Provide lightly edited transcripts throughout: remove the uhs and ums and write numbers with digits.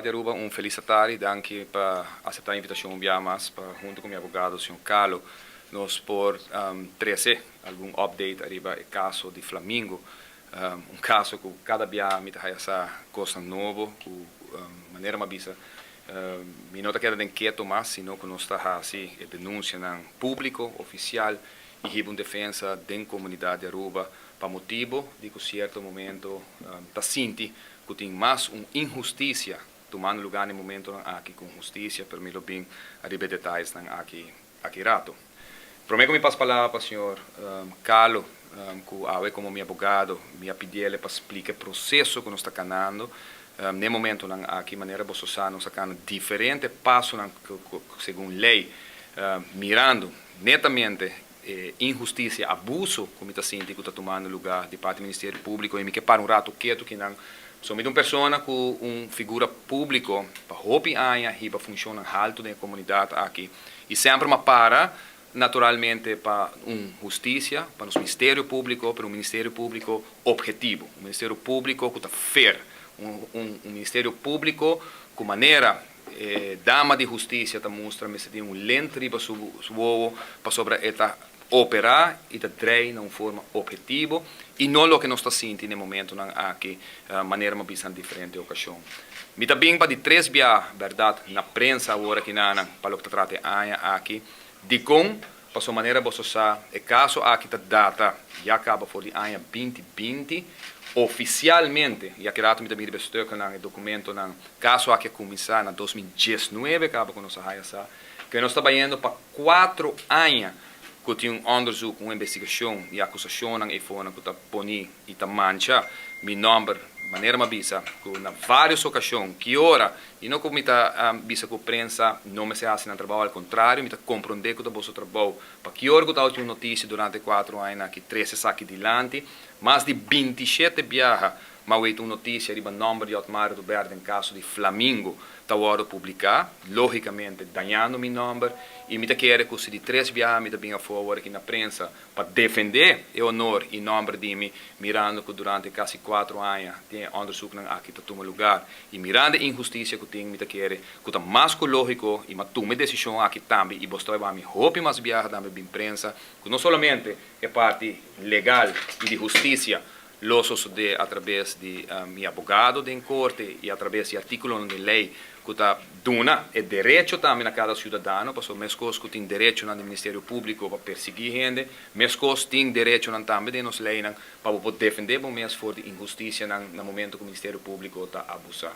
Comunidad di Aruba, un feliz atardi. Danki pa acepta e invitacion un biaha mas pa hunto cu mi abogado, señor Carlo, nos por trece algun update ariba e caso di Flamingo. Un caso cu cada biaha mi ta haya sa cosnan nobo, cu manera mi a bisa, mi no ta keda den keto mas, sino cu nos ta haci e denuncianan publico, oficial, y hiba un defensa den comunidad di Aruba pa motibo di cu cierto momento ta sinti cu tin mas un inhusticia tumando lugar na e momentonan aki cu un husticia, pero mi lo bin ariba e detayesnan aki rato. Prome cu mi pas palabra pa señor Carlo, cu awe como mi abogado mi a pidiele pa splica e proceso cu nos ta canando na e momentonan aki. Manera boso sa, nos a cana diferente pasonan segun ley, mirando netamente e inhusticia, abuso cu mi ta sinti cu ta tumando lugar di parti Ministerio Publico, y mi ke para un rato keto kinan. So mi ta un persona cu un figura publico pa hopi aña, hiba funcionnan halto den e comunidad aki y semper m'a para naturalmente pa un husticia, pa nos Ministerio Publico, pero un Ministerio Publico obhetivo, un Ministerio Publico cu ta fair, un Ministerio Publico cu, manera e dama di husticia ta mustra, mester tin un lint riba su wowo, pasobra e ta opera y ta drei na un forma obhetivo y no loke nos ta sinti na e momentonan aki, manera mi a bisa na diferente ocasion. Mi ta bin pa di tres bia, berdad, na prensa awor aki nanan pa loke ta trata e aña aki. Dicon? Pasobra, manera boso sa, e caso aki ta data ya caba for di aña 2020. Oficialmente, ya cu rato mi ta mira e stuknan, e documentonan, caso aki a cuminsa na 2019 caba cu nos a haya sa cu nos ta bayendo pa 4 aña cu tin un onderzoek, un investigacion y acusacionnan y fonan cu ta poni y ta mancha mi nomber, manera mi a bisa, cu na varios ocasion, ki ora, y no cu mi ta bisa cu prensa no mester haci nan trabou, al contrario, mi ta comprende cu ta boso trabou, pa ki ora cu ta un noticia durante 4 aña aki trece esaki dilanti. Mas di 27 biaha m'a weta un noticia riba nomber di Otmar Oduber den caso di Flamingo ta wordo publica, logicamente dañando mi nomber, y mi ta kere cu si di tres biaha mi ta bin afo aki na prensa pa defende e honor y nomber di mi, mirando cu durante casi 4 aña tin onderzoeknan aki ta tuma lugar y mirando e inhusticia cu tin, mi ta kere cu ta mas cu logico y m'a tuma decision aki tambe y boso ta mi hopi mas biaha tambe bin prensa cu no solamente e parti legal y di husticia lo sucede a traves di mi abogado den corte y a traves di articulo di ley cu ta duna e derecho tambe na cada ciudadano, pasobra mescos cu tin derecho na Ministerio Publico pa persigui hende, mescos tin derecho tambe den nos leynan pa por defende bo mes for di inhusticia na momento cu Ministerio Publico ta abusa.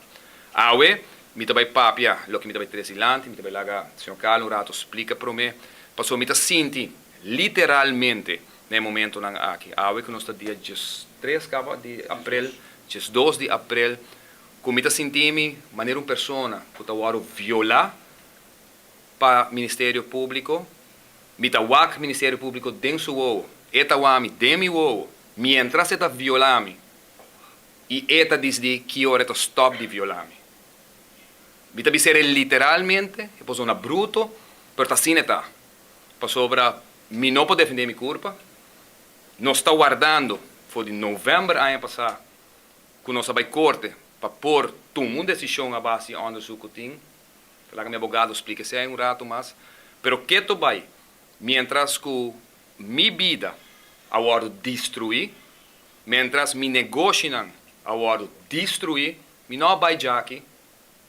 Awe, mi ta bay papia, loke mi ta bay trece dilanti, mi ta bay laga señor Carlo un rato splica prome, pasobra mi ta sinti literalmente na momentonan aki. Awe cu nos ta dia 3 caba di april, 2 di april, cu mi ta sinti mi manera un persona cu ta wordo viola pa Ministerio Publico, mi ta wak Ministerio Publico den su wowo, e ta wak mi den mi wowo, mientras e ta viola mi, y e ta dicidi ki ora e ta stop di viola mi. Mi ta bis'e literalmente, e por zona bruto, pero ta asina ta. Pasobra mi no por defende mi curpa, nos ta wardando for di november aña pasa cu nos a bay corte pa por tuma un decision a base di onderzoek cu tin. Laga mi abogado splica esey un rato mas. Pero keto bay, mientras cu mi bida a wordo destrui, mientras mi negoshinan a wordo destrui, mi no a bay djaki,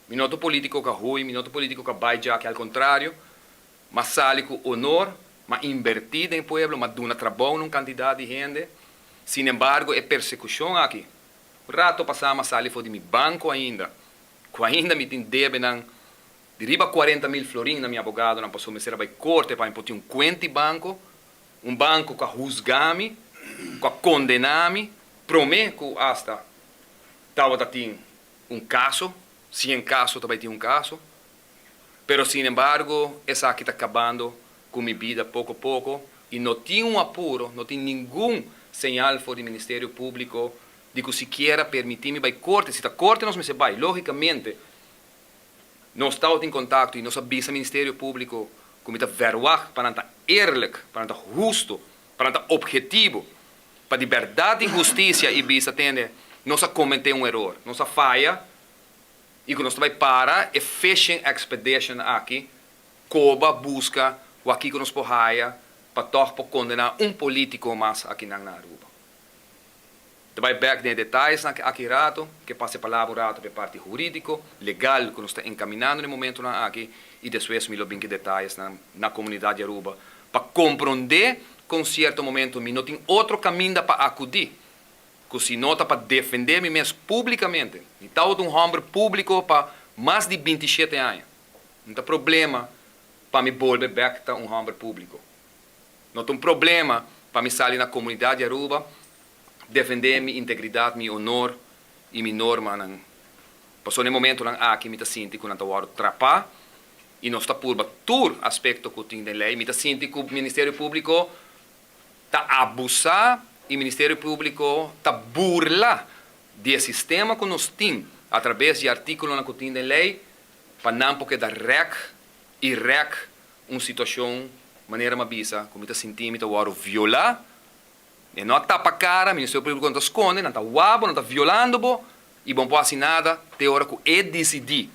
mi no ta politico cu a huy, mi no ta politico cu a bay djaki, al contrario, m'a sali cu honor, m'a inverti den pueblo, m'a duna trabou na un cantidad di hende. Sin embargo, e persecucion aki, rato pasa m'a sali for di mi banco ainda, cu ainda mi tin debenan di riba 40 mil florin na mi abogadonan, pasobra mester a bay corte pa mi por tin un cuenta banco, un banco cu a husga mi, cu a condena mi, prome cu hasta tabata tin un caso, si en caso tambe tin un caso, pero sin embargo, esaki ta cabando cu mi bida poco poco y no tin un apuro, no tin ningun señal for di Ministerio Publico di cu sikiera permiti mi bay corte. Si ta corte nos mester bay, logicamente, nos ta in contacto y nos a bisa Ministerio Publico cu mi ta verwacht pa nan ta eerlijk, pa nan ta husto, pa nan ta objetivo, pa di berdad y husticia y bisa tende, nos a comete un error, nos a faya. i ku nos ta bai para e fishing expedition aki, koba buska wak kiko nos por haya pa tòg por kondená un polítiko mas akinan na Aruba. Ta bai bèk den e detayesnan aki rato, ke pasa e palabra un rato pa e parti hurídiko, legal ku nos ta enkaminando na e momentunan aki i despues mi lo bin ku e detayesnan na komunidat di Aruba pa komprondé kon sierto momento mi no tin otro kaminda pa akudí ku si no ta pa defendé mi mes públikamente. Mi tabata un hòmber públiko pa mas di 27 aña. No ta problema pa mi bolbe bèk ta un hòmber públiko. No ta un problema pa mi sali na komunidat di Aruba, defendé mi integridat, mi honor i mi normanan. Pasobra na e momentonan aki mi ta sinti ku nan ta wòrdu trapá i nos ta purba tur aspekto ku tin den lei. Mi ta sinti ku Ministerio Públiko ta abusá i Ministerio Públiko ta burla di e sistema ku nos tin atrabes di e artíkulonan ku tin den lei pa nan por keda rèk i rèk un situashon manera mi a bisa ku mi ta sinti mi ta wòrdu violá. E no a tapa kara, Ministerio Públiko no ta skonde, nan ta wak bo, nan ta violando bo i bo no por hasi nada te ora ku e disidí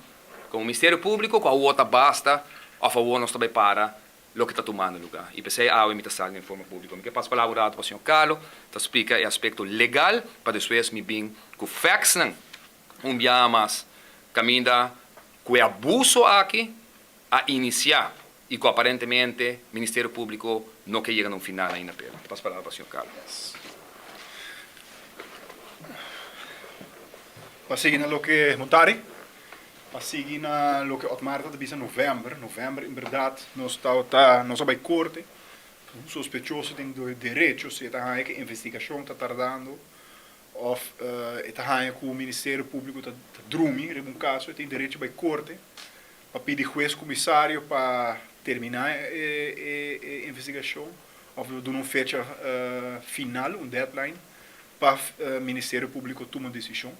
komo Ministerio Públiko ku awor ta basta òf awor nos ta bai para loke ta tumando lugá. I p'esei awe mi ta sali den forma públiko. Mi ke pasa palabra un ratu pa señor Carlo ta splika e aspekto legal pa despues mi bin ku factsnan un biaha mas kaminda ku e abuso aki a inisiá i ku aparentemente Ministerio Públiko no ke yega na un final ainda p'e. Mi ta pasa palabra pa señor Carlo. Pa sigui na loke Montari, pa sigui na loke Otmar ta bisa november, november en berdad nos tabata, nos a bay corte, un sospechoso tin derecho si e ta haña ke investigacion ta tardando of e ta haña ku Ministerio Públiko ta drumi riba un kaso, e tin derecho bai korte pa pidi hues komisario pa terminá e investigashon òf duna un fecha final, un deadline, pa Ministerio Públiko tuma desishon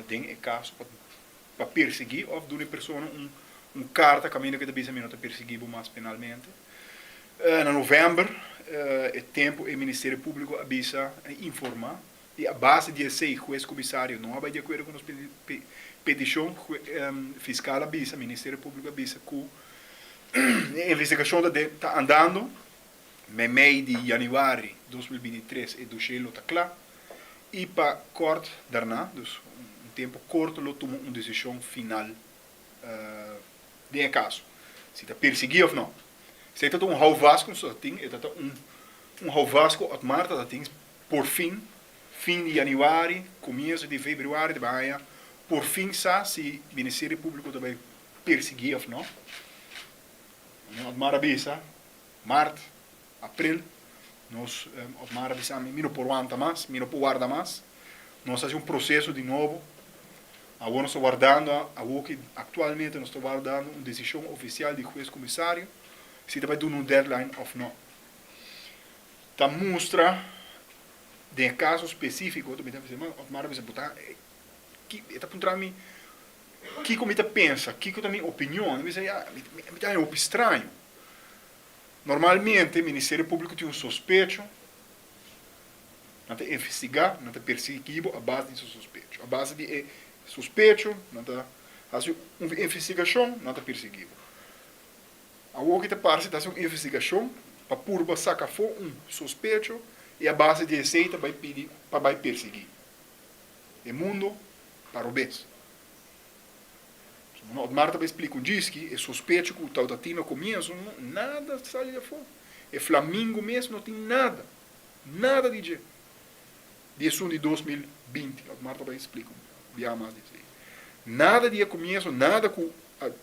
den e kaso pa persiguí òf duna e persona un karta kaminda ku e ta bisa mi no ta persiguí bo mas penalmente. Na novèmber e tempu e Ministerio Públiko a bisa, a informá i a base di esei hues komisario no a bai di akuerdo ku nos petishon. Fiskal a bisa, Ministerio Públiko a bisa ku e investigashon ta andando. Meimei di yanüari 2023 e doshé lo ta kla i pa kòrt daarna, dus un tempu korto lo tuma un desishon final den e kaso, si ta persiguí òf no. Esei ta ta un houvast ku nos ta tin, e ta ta un un houvast ku Otmar ta ta tin porfin, fin di yanüari, komienso di febrüari ta bai haña porfin sa si Ministerio Públiko ta bai persiguí òf no. Otmar a bisa Mart, april, nos Otmar a bisa mi, mi no por wanta mas, mi no por warda mas. Nos hasi un proseso di nobo. Awor nos ta wardando, awor ki aktualmente nos ta wardando un desishon ofisial di hues komisario si ta bai duna un deadline òf no. Ta mustra den e kaso spesífiko, ta bisa, Otmar a bisa, bo ta, e ta puntra mi kiko mi ta pensa, kiko ta mi opinion. Mi bisa, ya, mi ta haña hopi straño. Normalmente Ministerio Públiko tin un sospecho, nan ta investigá, nan ta persiguí bo a base di su sospecho. A base di e sospecho nan ta hasi un investigashon, nan ta persiguí bo. Awor ki ta parse ta hasi un investigashon pa purba saka afó un sospecho i a base di esei ta bai pidi pa bai persiguí. E mundo ta robes. Su Otmar ta bai splika un djiski, e sospecho ku tabata tin na komienso, no, nada sali afó. E flamingo mes no tin nada, nada di dje, di esun di 2020. Otmar ta bai splika un biaha mas di esei. Nada di e komienso, nada ku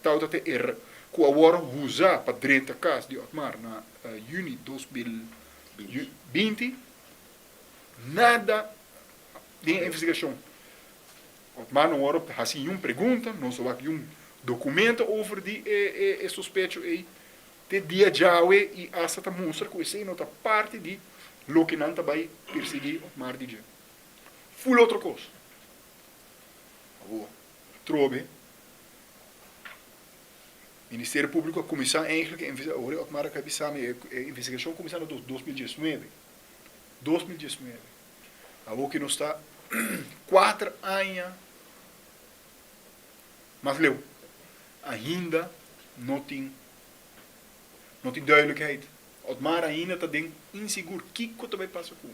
tabata te e ku a wòrdu usa pa drenta kas di Otmar na yüni 2020, nada den e investigashon. Otmar no wòrdu hasi niun pregunta, no sa wak niun dokumento over di e sospecho ei. Te dia djawe i asta ta mustra ku esei no ta parti di loke nan ta bai persiguí Otmar di dje. Ful otro kos. Awor, atrobe, Ministerio Públiko a kuminsá eigentlik e investigashon, ora Otmar a bisa mi e investigashon kuminsá na 2019. 2019. Awor ki nos ta kuater aña. Mas leu, ainda no tin no tin duidelijkheid. Otmar ainda ta den insigur kiko ta bay pasa cu.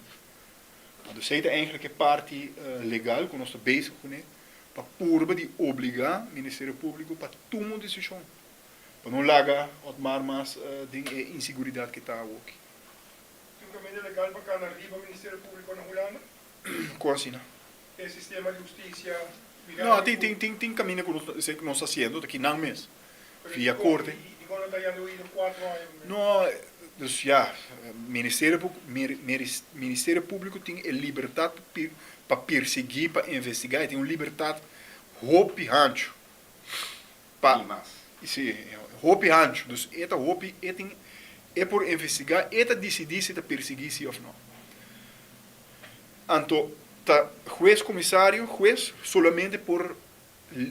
Anto esey ta eigenlijk e parti legal cu nos ta bezig cune pa purba di obliga Ministerio Publico pa tuma un decision pa no laga Otmar mas den e insiguridad cu e ta awoki. Tin un caminda legal pa cana riba Ministerio Publico na Hulanda? Con asina? E sistema di husticia No, tin, tin, tin, tin caminda cu nos, esey cu nos ta haciendo ta kinan mes, via corte. Dicon no ta yanda oido cuatro aña prome? No, dus ya, Ministerio Pu, Ministerio Publico tin e libertad pa persegui, pa investiga, e tin un libertad hopi hancho pa, si, hopi hancho, dus e ta hopi, e tin, e por investiga, e ta dicidi si ta persegui si of no. Anto ta hues comisario, hues, solamente por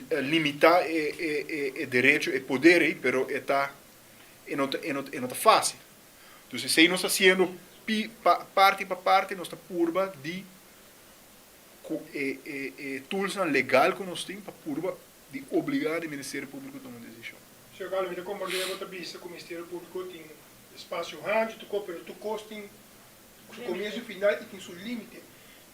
limita e derecho, e poder ei, pero e ta e no ta e no ta facil. Dus esei nos ta haciendo pi pa parti pa parti nos ta purba di cu e e e toolsnan legal cu nos tin pa purba di obliga di Ministerio Publico tuma un decision. Señor Carlos, mi ta comprende bo ta bisa cu Ministerio Publico tin espacio hancho, tur cos, pero tur cos tin Su comienzo y final y tin su limite.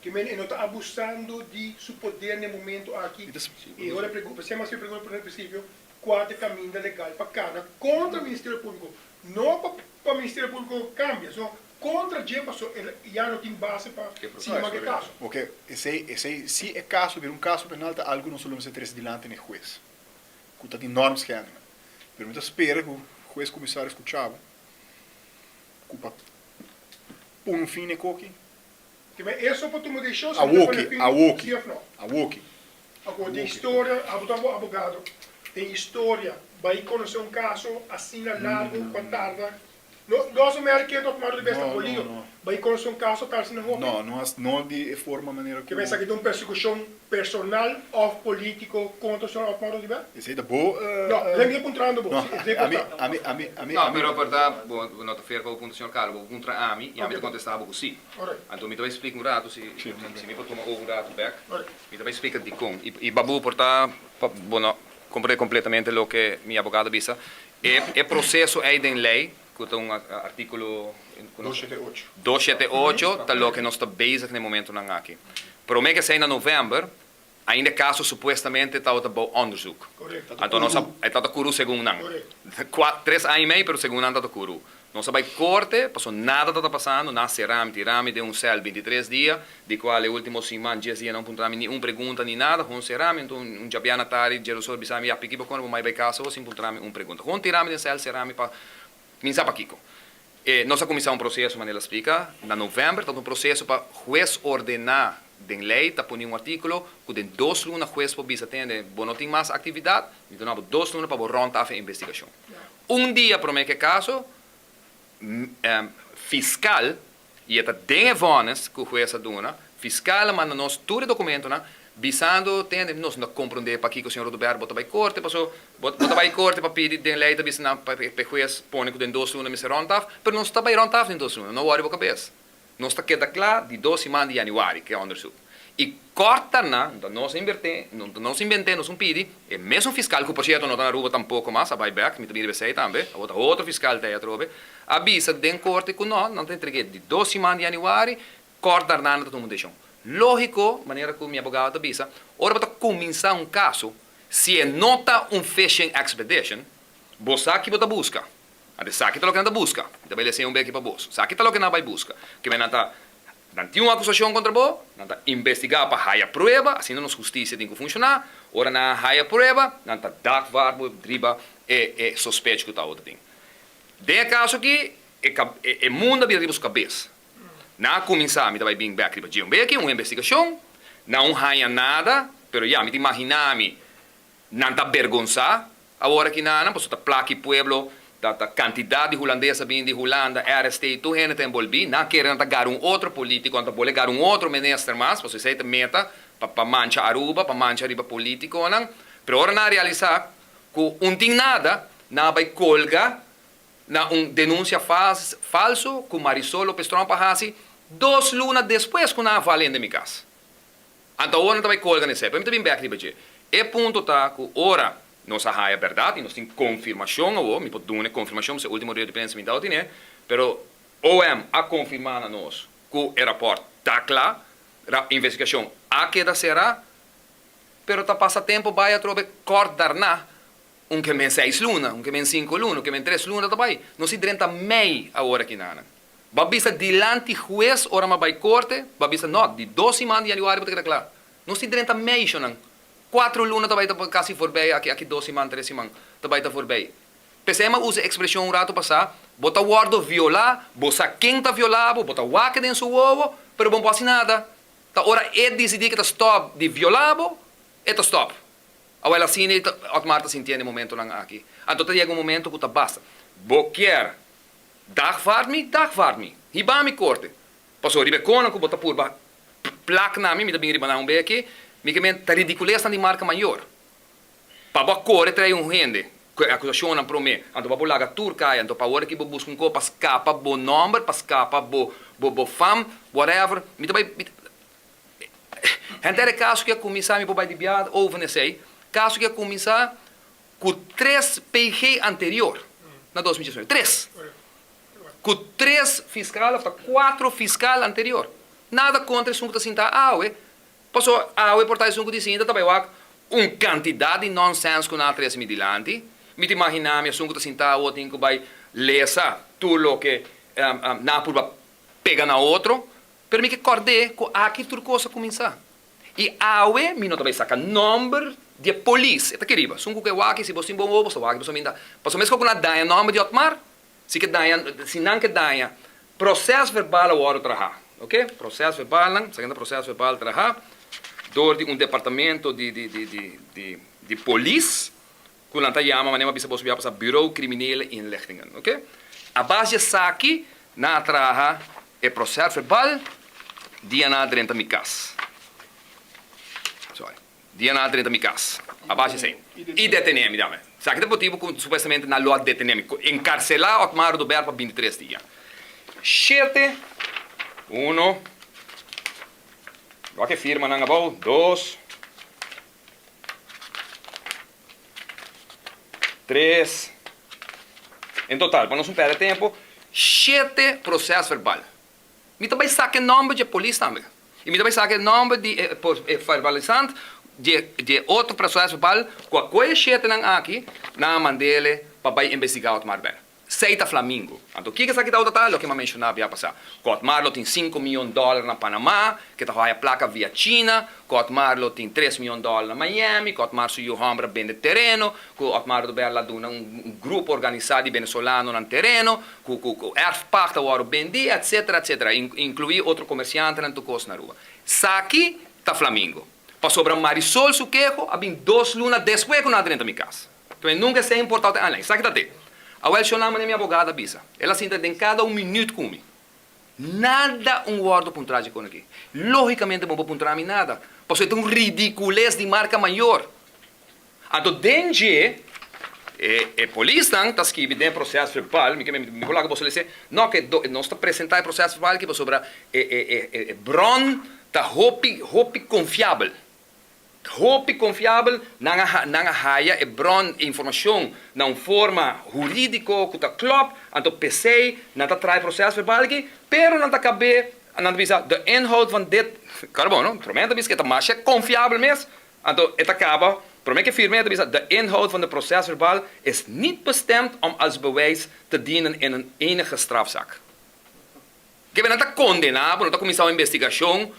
Ke men e no ta abusando di su poder na e momento aki. Y ora e pregunta, p'esei mas e pregunta na principio, cua ta e caminda legal pa cana contra Ministerio Publico? No pa pa Ministerio Publico cambia, sino contra dje paso e ya no tin base pa sigui mas e caso. Ok, esei, esei, si e caso bira un caso penal ta algo nos lo mester trece dilanti na e hues, cu ta di normschendingen. Pero mi ta spera cu hues comisario scucha bo, cu pa Pon un fin n'e koki. Te men eso por tuma decision si bo ta pone fin Awoki, si of no. awoki, Awo den historia, abo ta bo abogado, den historia bai conoce un caso asina largo cu a tarda, no no a somer ke tot maro di bes ta bolio, bai conoce un caso tarda asina hopi. No, no no di e forma manera cu. Ke men esaki ta un persecucion personal of politico contra señor Otmar Oduber? Esey ta bo. No, esey mi ta puntrando bo. No, ami, ami, ami, ami. No, pero por ta, bo no ta fair pa bo puntra señor Carlo, bo puntra ami y ami ta contesta bo cu si. Anto mi ta bay splica un rato, si, si mi por tuma over un rato bek, mi ta bay splica dicon. Y pa bo por ta, pa bo no comprende completamente loke mi abogado a bisa, e, e proceso ey den ley, cu ta un articulo. 278. 278 ta loke nos ta bezig na e momentonan aki. Prome cu esey na november, Ainda e kaso supuestamente tabata bou onderzoek. Anto nos a, e tabata kuru segun nan. Kua, tres aña i mei, pero segun nan tabata kuru. Nos a bai korte, pasobra nada tabata pasando, nan a sera mi, tira mi den un sèl bintitres dia, di kual e ultimo siman, dies dia nan puntra mi ni un pregunta ni nada, gewoon sera mi. Anto un djabiana tardi, djeroso a bisa mi, ya piki bo kòne bo mai bai kas awo sin puntra mi un pregunta. Gewoon tira mi den sèl, sera mi pa mi sa pakiko. E nos a kuminsá un proseso, manera el a splika, na novèmber, ta un proseso pa hues ordená den lei, ta pone un artíkulo ku den dos luna hues por bisa tende bo no tin mas aktividat, mi ta duna bo dos luna pa bo rònt af e investigashon. Un dia promé ku e kaso, fiskal, i e ta den e vònis ku hues a duna, fiskal a manda nos tur e dokumentonan bisando tende nos no ta komprondé pakiko señor Oduber bo ta bai korte paso bo ta bai korte pa pidi den lei ta bisa nan pa e hues pone ku den dos luna mester rònt af pero nos ta bai rònt af den dos luna no wòri bo kabes nos ta keda kla di dos siman di yanüari ku e òndersuk i kòrta nan no ta nos a inverté no ta nos invent'é nos un pidi e mesun fiskal ku por sierto no ta na Aruba tampoko mas a bai bèk mi ta bini riba esei tambe awor ta otro fiskal ta ei atrobe a bisa den korte ku no nan ta entreg'é di dos siman di yanüari Kort daarna nan ta tuma un desishon. Lógiko, manera ku mi abogado ta bisa, ora bo ta kuminsá un kaso, si e no ta un fishing expedition, bo sa ki bo ta buska. Anto esaki ta loke nan ta buska. Mi ta bai lesa un beki pa boso. Esaki ta loke nan a bai buska. Kimen nan ta, nan tin un akusashon kontra bo, nan ta investigá pa haya prueba, asina nos hustisia tin ku funshoná. Ora nan a haya prueba, nan ta dagvaar bo riba e e sospecho ku ta otro tin. Den e kaso aki, e e mundo a bira riba su kabes. Nan a kuminsá, mi ta bai bin bèk riba dje un beki, un investigashon, nan un haña nada, pero ya, mi ta imaginá mi, nan ta bergonsá awor aki na nan, pasobra ta plaki pueblo, ta ta kantidat di hulandes a bini di Hulanda, RST, tur hende ta enbolbí, nan a kere nan ta gara un otro polítiko, nan ta bole gara un otro minister mas, pasobra esei ta meta, pa pa mancha Aruba, pa mancha riba polítikonan, pero ora nan a realisá ku un tin nada, nan a bai kolga Na un denuncia falso cu Marisol Lopez Tromp a haci dos luna despues cu nan a valende mi cas. Anto awor nan ta bay colga n'esey. Pero mi ta bin bek riba dje. E punto ta ku ora nos a haya bèrdat i nos tin konfirmashon awor, mi por duna e konfirmashon pasobra e último rueda di prensa mi tabata tine, pero OM a konfirmá na nos ku e rapòrt ta kla, investigashon a keda será, pero ta pasa tempu bai atrobe kòrt daarna un ke men seis luna, un ke men sinku luna, un ke men tres luna ta bai. Nos si drenta mei awor aki nanan. Bo a bisa dilanti hues ora mi a bai korte, bo a bisa no, di dos siman di yanüari bo ta keda kla. Nos si drenta mei shonan. Kuatro luna ta bai ta kasi forbei aki, aki dos siman, tres siman ta bai ta forbei. P'esei mi a usa e ekspreshon un ratu pasá, bo ta wòrdu violá, bo sa ken ta violá bo, bo ta wak den su wowo, pero bo no por hasi nada. Ta ora e disidí ku e ta stòp di violá bo, e ta stòp. Awel asina e ta Otmar ta sintié na e momentonan aki. Anto ta yega un momento ku ta basta. Bo kier dagvaard mi? Dagvaard mi. Hiba mi korte. Pasobra riba e konan ku bo ta purba plak na mi, mi ta bin riba nan un beki, mi ke men ta ridikulesnan di marka mayor. Pa bo a kore trae un hende ku e akusashonnan promé, anto bo a por laga tur kai, anto pa awor aki bo buska un kos pa skapa bo nòmber, pa skapa bo bo fam, whatever, mi ta bai Henter e kaso ki a kuminsá, mi por bai di biaha over na esei, kaso ki a kuminsá ku tres PG anterior na 2019, tres! Ku tres fiskal òf ta kuatro fiskal anterior. Nada kontra esun ku ta sinta awe, pasobra awe por ta esun ku di sinta ta bai wak un kantidat di nònsèns ku nan a trese mi dilanti. Mi ta imaginá mi esun ku ta sinta awo tin ku bai lesa tur loke nan a purba pega na otro. Pero mi ke kòrd'é ku aki tur kos a kuminsá. I awe mi no ta bai saka nòmber di e polis. E ta keriba. Esun ku ke wak si bo sin bon wowo, bo sa wak, bo sa minta. Pasobra meskos ku nan a daña nòmber di Otmar, si ke daña, si nan ke daña prosèsverbal a wòrdu trahá. Oke, prosèsverbalnan, esaki ta prosèsverbal trahá dor di un departamento di di di di di di polis ku nan ta yama, manera mi a bisa boso bia pasá, Bureau Criminele Inlichtingen. Oke. A base di esaki nan a traha E proces-verbal dia nan a drenta mi cas. Sorry. Dia nan a drenta mi cas. A base esey. Y detene mi dame. Esaki ta e motibo cu supuestamente nan lo a detene mi. Encarcela Otmar Oduber pa bintitres dia. Shete, uno, wak e firmanan abou, dos, tres, en total, pa nos no perde tempo, shete proces-verbal. Mi ta bai saka e nomber dje polis tambe. I mi ta bai saka e nomber di e e verbalisant dje dje otro proces-verbal ku a kohe e shetenan aki, nan a mand'ele pa bai investiga Otmar Bell. Sei ta Flamingo. Anto kiko esaki tabata ta? Loke mi a menshoná bia pasá. Ku Otmar lo tin sinku mion dòler na Panamá, ke ta haya plaka via China, ku Otmar lo tin tres mion dòler na Miami, ku Otmar su yu hòmber a bende tereno, ku Otmar Oduber la duna un grupo organisá di benesolanonan tereno, ku ku ku erfpacht a wòrdu bendí, etsetera, etsetera, inkluí otro komersiantenan tur kos na Aruba. Esaki ta Flamingo. Pasobra Marisol su keho a bin dos luna despues ku nan a drenta mi kas. Twe nunka esei importá te anlei. Sa ki ta te? Awel shonnan manera mi abogado a bisa. El a sinta den kada un minuut ku mi. Nada un wòrdu puntrá dje kon aki. Lógikamente bo no por puntrá mi nada, pasobra e ta un ridikules di marka mayor. Anto den dje e e polisnan ta skibi den e proses verbal, mi ke mi por laga boso lese, no ke nos ta presentá e proses verbal aki pasobra e e e e bron ta hopi hopi konfiabel. Hopi konfiabel, nan a nan a haya e bron, e informashon na un forma hurídiko ku ta klòp, anto p'esei nan ta traha e prosèsverbal aki, pero nan ta kab'é, nan ta bisa, de inhoud van dit, kòrda bon no, promé nan ta bisa ku e ta masha konfiabel mes, anto e ta kaba, promé ku e firm'é e ta bisa, de inhoud van de prosèsverbal is niet bestemd om als bewijs te dienen in een enige strafzaak. Kebe nan ta kondená bo, nan ta kuminsá un investigashon.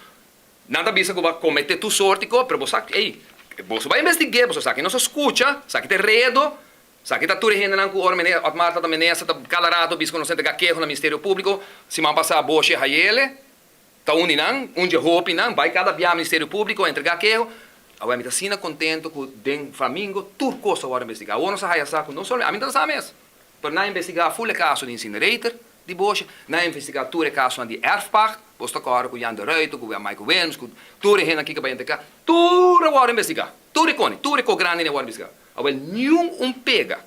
Nan ta bisa ku bo a kometé tur sorti kos, pero bo sa, ey, boso bai investig'é, boso sa ki nos a skucha, sa ki ta e redo, sa ki ta tur e hendenan ku ora meneer Otmar ta ta menesa ta kada rato bisa ku nos a entregá keho na Ministerio Públiko, siman pasá Boshe Hayele ta un di nan, un dje hopinan, bai kada bia Ministerio Públiko entregá keho. Awor mi ta asina kontento ku den Flamingo tur kos a wòrdu investigá. Awor nos a haya sa ku no solamente, ami no ta sa mes, pero nan a investigá ful e kaso di incinerator, Di Bosch, nan a investigá tur e kasonan di erfpacht, bos ta kòrda ku Jan de Ruiter, ku Michael Williams, ku tur e hendenan kiko bai entrega, tur a wòrdu investigá, tur e koni, tur e ko grandi a wòrdu investigá. Awel niun un pega,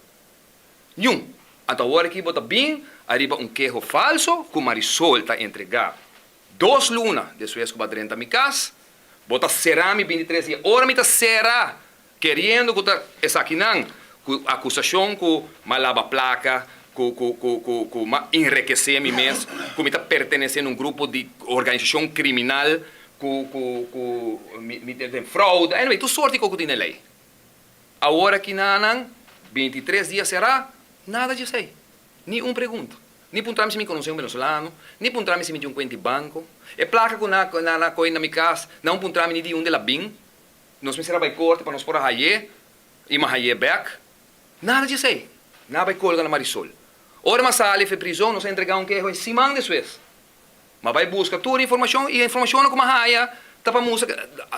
niun. Anto awor aki bo ta bin ariba un keho falso ku Marisol ta entregá dos luna despues ku bo a drenta mi kas, bo ta sera mi bintitres dia, ora mi ta sera. Keriendo ku ta esakinan ku akusashon ku m'a laba plaka, ku ku ku ku ku m'a enrekesé mi mes, ku mi ta pertenesé na un grupo di organisashon kriminal, ku ku ku mi mi ta den fraude, anyway tur sorti kos ku tin den lei. Awor aki na nan 23 dia será, nada dje esei. Ni un pregunta. Ni puntra mi si mi konosé un venezolano, ni puntra mi si mi tin un kuenta di banko. E plaka ku nan a kohe na mi kas, nan puntra mi ni di unda el a bin. Nos mester a bai korte pa nos por a hay'é i m'a hay'é bèk. Nada di esei. Nan a bai kolga na Marisol. Ora m'a sali for prizon, nos a entregá un keho e siman despues. M'a bai buska tur informashon i e informashonnan ku m'a haya ta pa mustra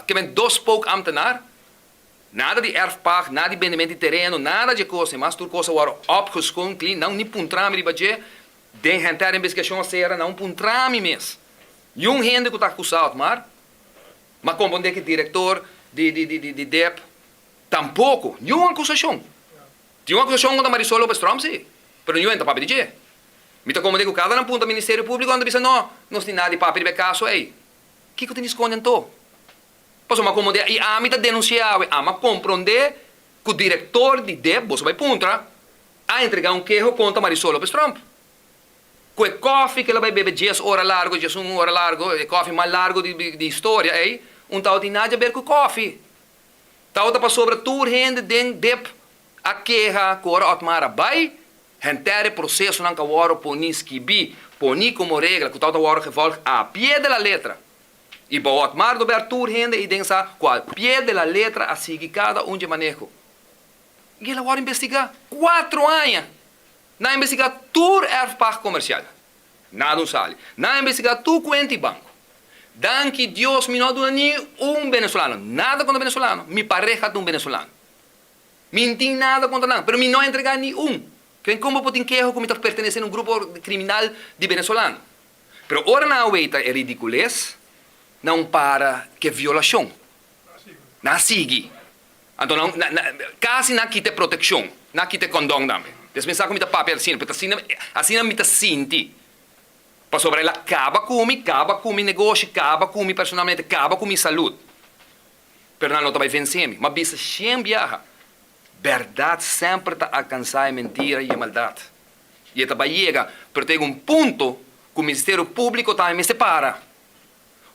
ke men dos spookambtenaar. Nada di erfpacht, nada di bendemento di tereno, nada dje kos, mas tur kos a wòrdu opgeschoon, clean, nan ni puntra mi riba dje, den henter investigashon a sera, nan puntra mi mes. Niun hende ku ta akusá Otmar, m'a komprondé ku direktor di di di di dep tampoko, niun akusashon. Tin un akusashon kontra Marisol Lopez Tromp si, pero niun hende ta papia di dje. Mi ta komprondé ku kada nan puntra Ministerio Públiko nan ta bisa no, nos tin nada di papia riba e kaso ei. Kiko tin di skonde anto? Pasobra komo de i ami ta denunsiá awe, ami a komprondé ku direktor di dep, boso bai puntra, a entregá un keho kontra Marisol Lopez Tromp. Ku e kòfi ku el a bai bebe dies ora largu, diesun ora largu, e kòfi mas largu di historia ei, un tabatin nada di aber ku kòfi. Tabata pasobra tur hende den dep a keha ku ora Otmar a bai, henter e prosesonan ku a wòrdu poní skibí, poní komo regla ku tabata wòrdu gevolg a pie de la letra. I bo Otmar Dober tur hende i den sa ku al pie de la letra a sigui kada un dje maneho. I el a wòrdu investigá kuatro aña. Nan a investigá tur erfpacht komersial. Nada un sali. Nan a investigá tur kuenta i banko. Danki Dios mi no a duna ni un venezolano. Nada kontra venezolano. Mi pareha ta un venezolano. Mi n'tin nada kontra nan, pero mi no a entregá ni un. Kren kon bo por tin keho ku mi ta pertenesé na un grupo kriminal di venezolano? Pero ora nan a weita e ridicules, nan un para ke violacion. Nan a sigui. Anto nan, nan, casi nan a kita e proteccion. Nan a kita e condon tambe. Des mi sa cu mi ta papia asina, pero ta asina, asina mi ta sinti. Pasobra el a caba cu mi, caba cu mi negoshi, caba cu mi personalmente, caba cu mi salud. Pero nan no ta bay vence mi. M'a bisa cien biaha, berdad semper ta alcansa e mentira y e maldad. I e ta bai yega, pero ta yega un punto ku Ministerio Públiko tambe mester para.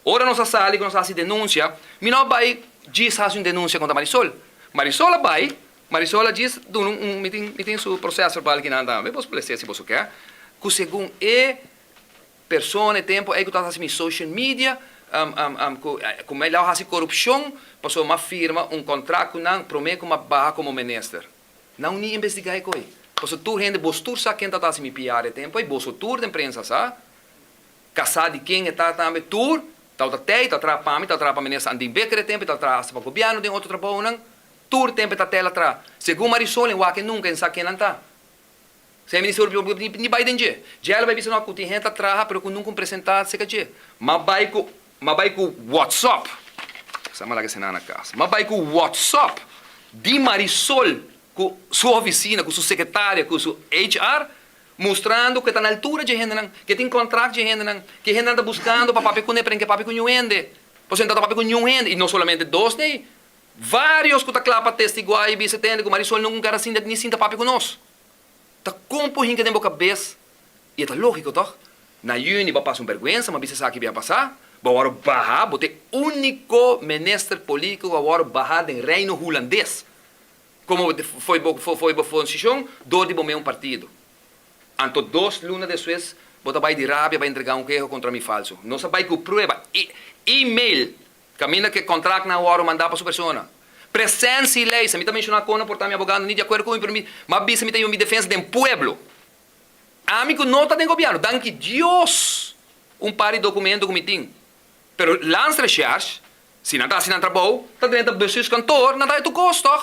Ora nos a sali ku nos a hasi denunsia, mi no a bai djis hasi un denunsia kontra Marisol. Marisol a bai, Marisol a djis duna un, mi tin, mi tin su proces verbal kinan tambe, boso por lese si boso ke, ku segun e persona e tempu ei ku tabata hasi mi social media, ku ku mi a hasi korupshon pasobra mi a firma un kontrakt ku nan promé ku mi a baha komo minister. Nan ni investigá e koi. Pasobra tur hende, bos tur sa ken ta ta hasi mi PR e tempu ei, boso tur den prensa sa, kasá di ken e ta tambe, tur tabata tei, ta traha pa mi, ta traha pa minister Andin Bikker e tempu, ta traha hasta pa gobièrnu den otro trabounan, tur tempu e ta tel a traha. Segun Marisol en wak e nunka en sa ken nan ta. Sa e ministerio públiko ni bai den dje. Dje el a bai bisa no ku tin hende ta traha pero ku nunka un presentá serka dje. M'a bai ku M'a bai ku WhatsApp, sa m'a laga esena na kas, m'a bai ku WhatsApp di Marisol ku su ofisina, ku su sekretaria, ku su HR, mustrando ku e ta na altura dje hendenan, ku e tin kontrakt dje hendenan, ku e hendenan ta buskando pa papia kuné, pero e no ke papia ku niun hende, pasobra e no ta papia ku niun hende, i no solamente dos nei, vários ku ta kla pa testiguá i bisa tende ku Marisol nunka a sinta ni sinta papia ku nos. Ta kon por hinka den bo kabes? I e ta lógiko, tòg? Na yüni bo a pasa un bèrgwensa, mi a bisa esaki bia pasá. Bo a wòrdu bahá, bo ta e úniko minister polítiko ku a wòrdu bahá den Reino Hulandes komo fo'i bo fo'i bo fonsishon dor di bo meun partido. Anto dos luna despues bo ta bai di rabia bai entregá un keho kontra mi falsu. Nos a bai ku prueba, e-mail Kaminda ku e kontraktnan a wòrdu mandá pa su persona. Presensia i lei, sa mi ta menshoná kon a portá mi abogado ni di akuerdo ku mi, pero mi a bisa mi ta yuda mi defensa den pueblo. Ami ku no ta den gobièrnu, danki Dios un par di dokumento ku mi tin. Pero Landsrecherche, si nan ta hasi nan trabou, ta drenta bestuurskantoor, nan ta haña tur kos tòg.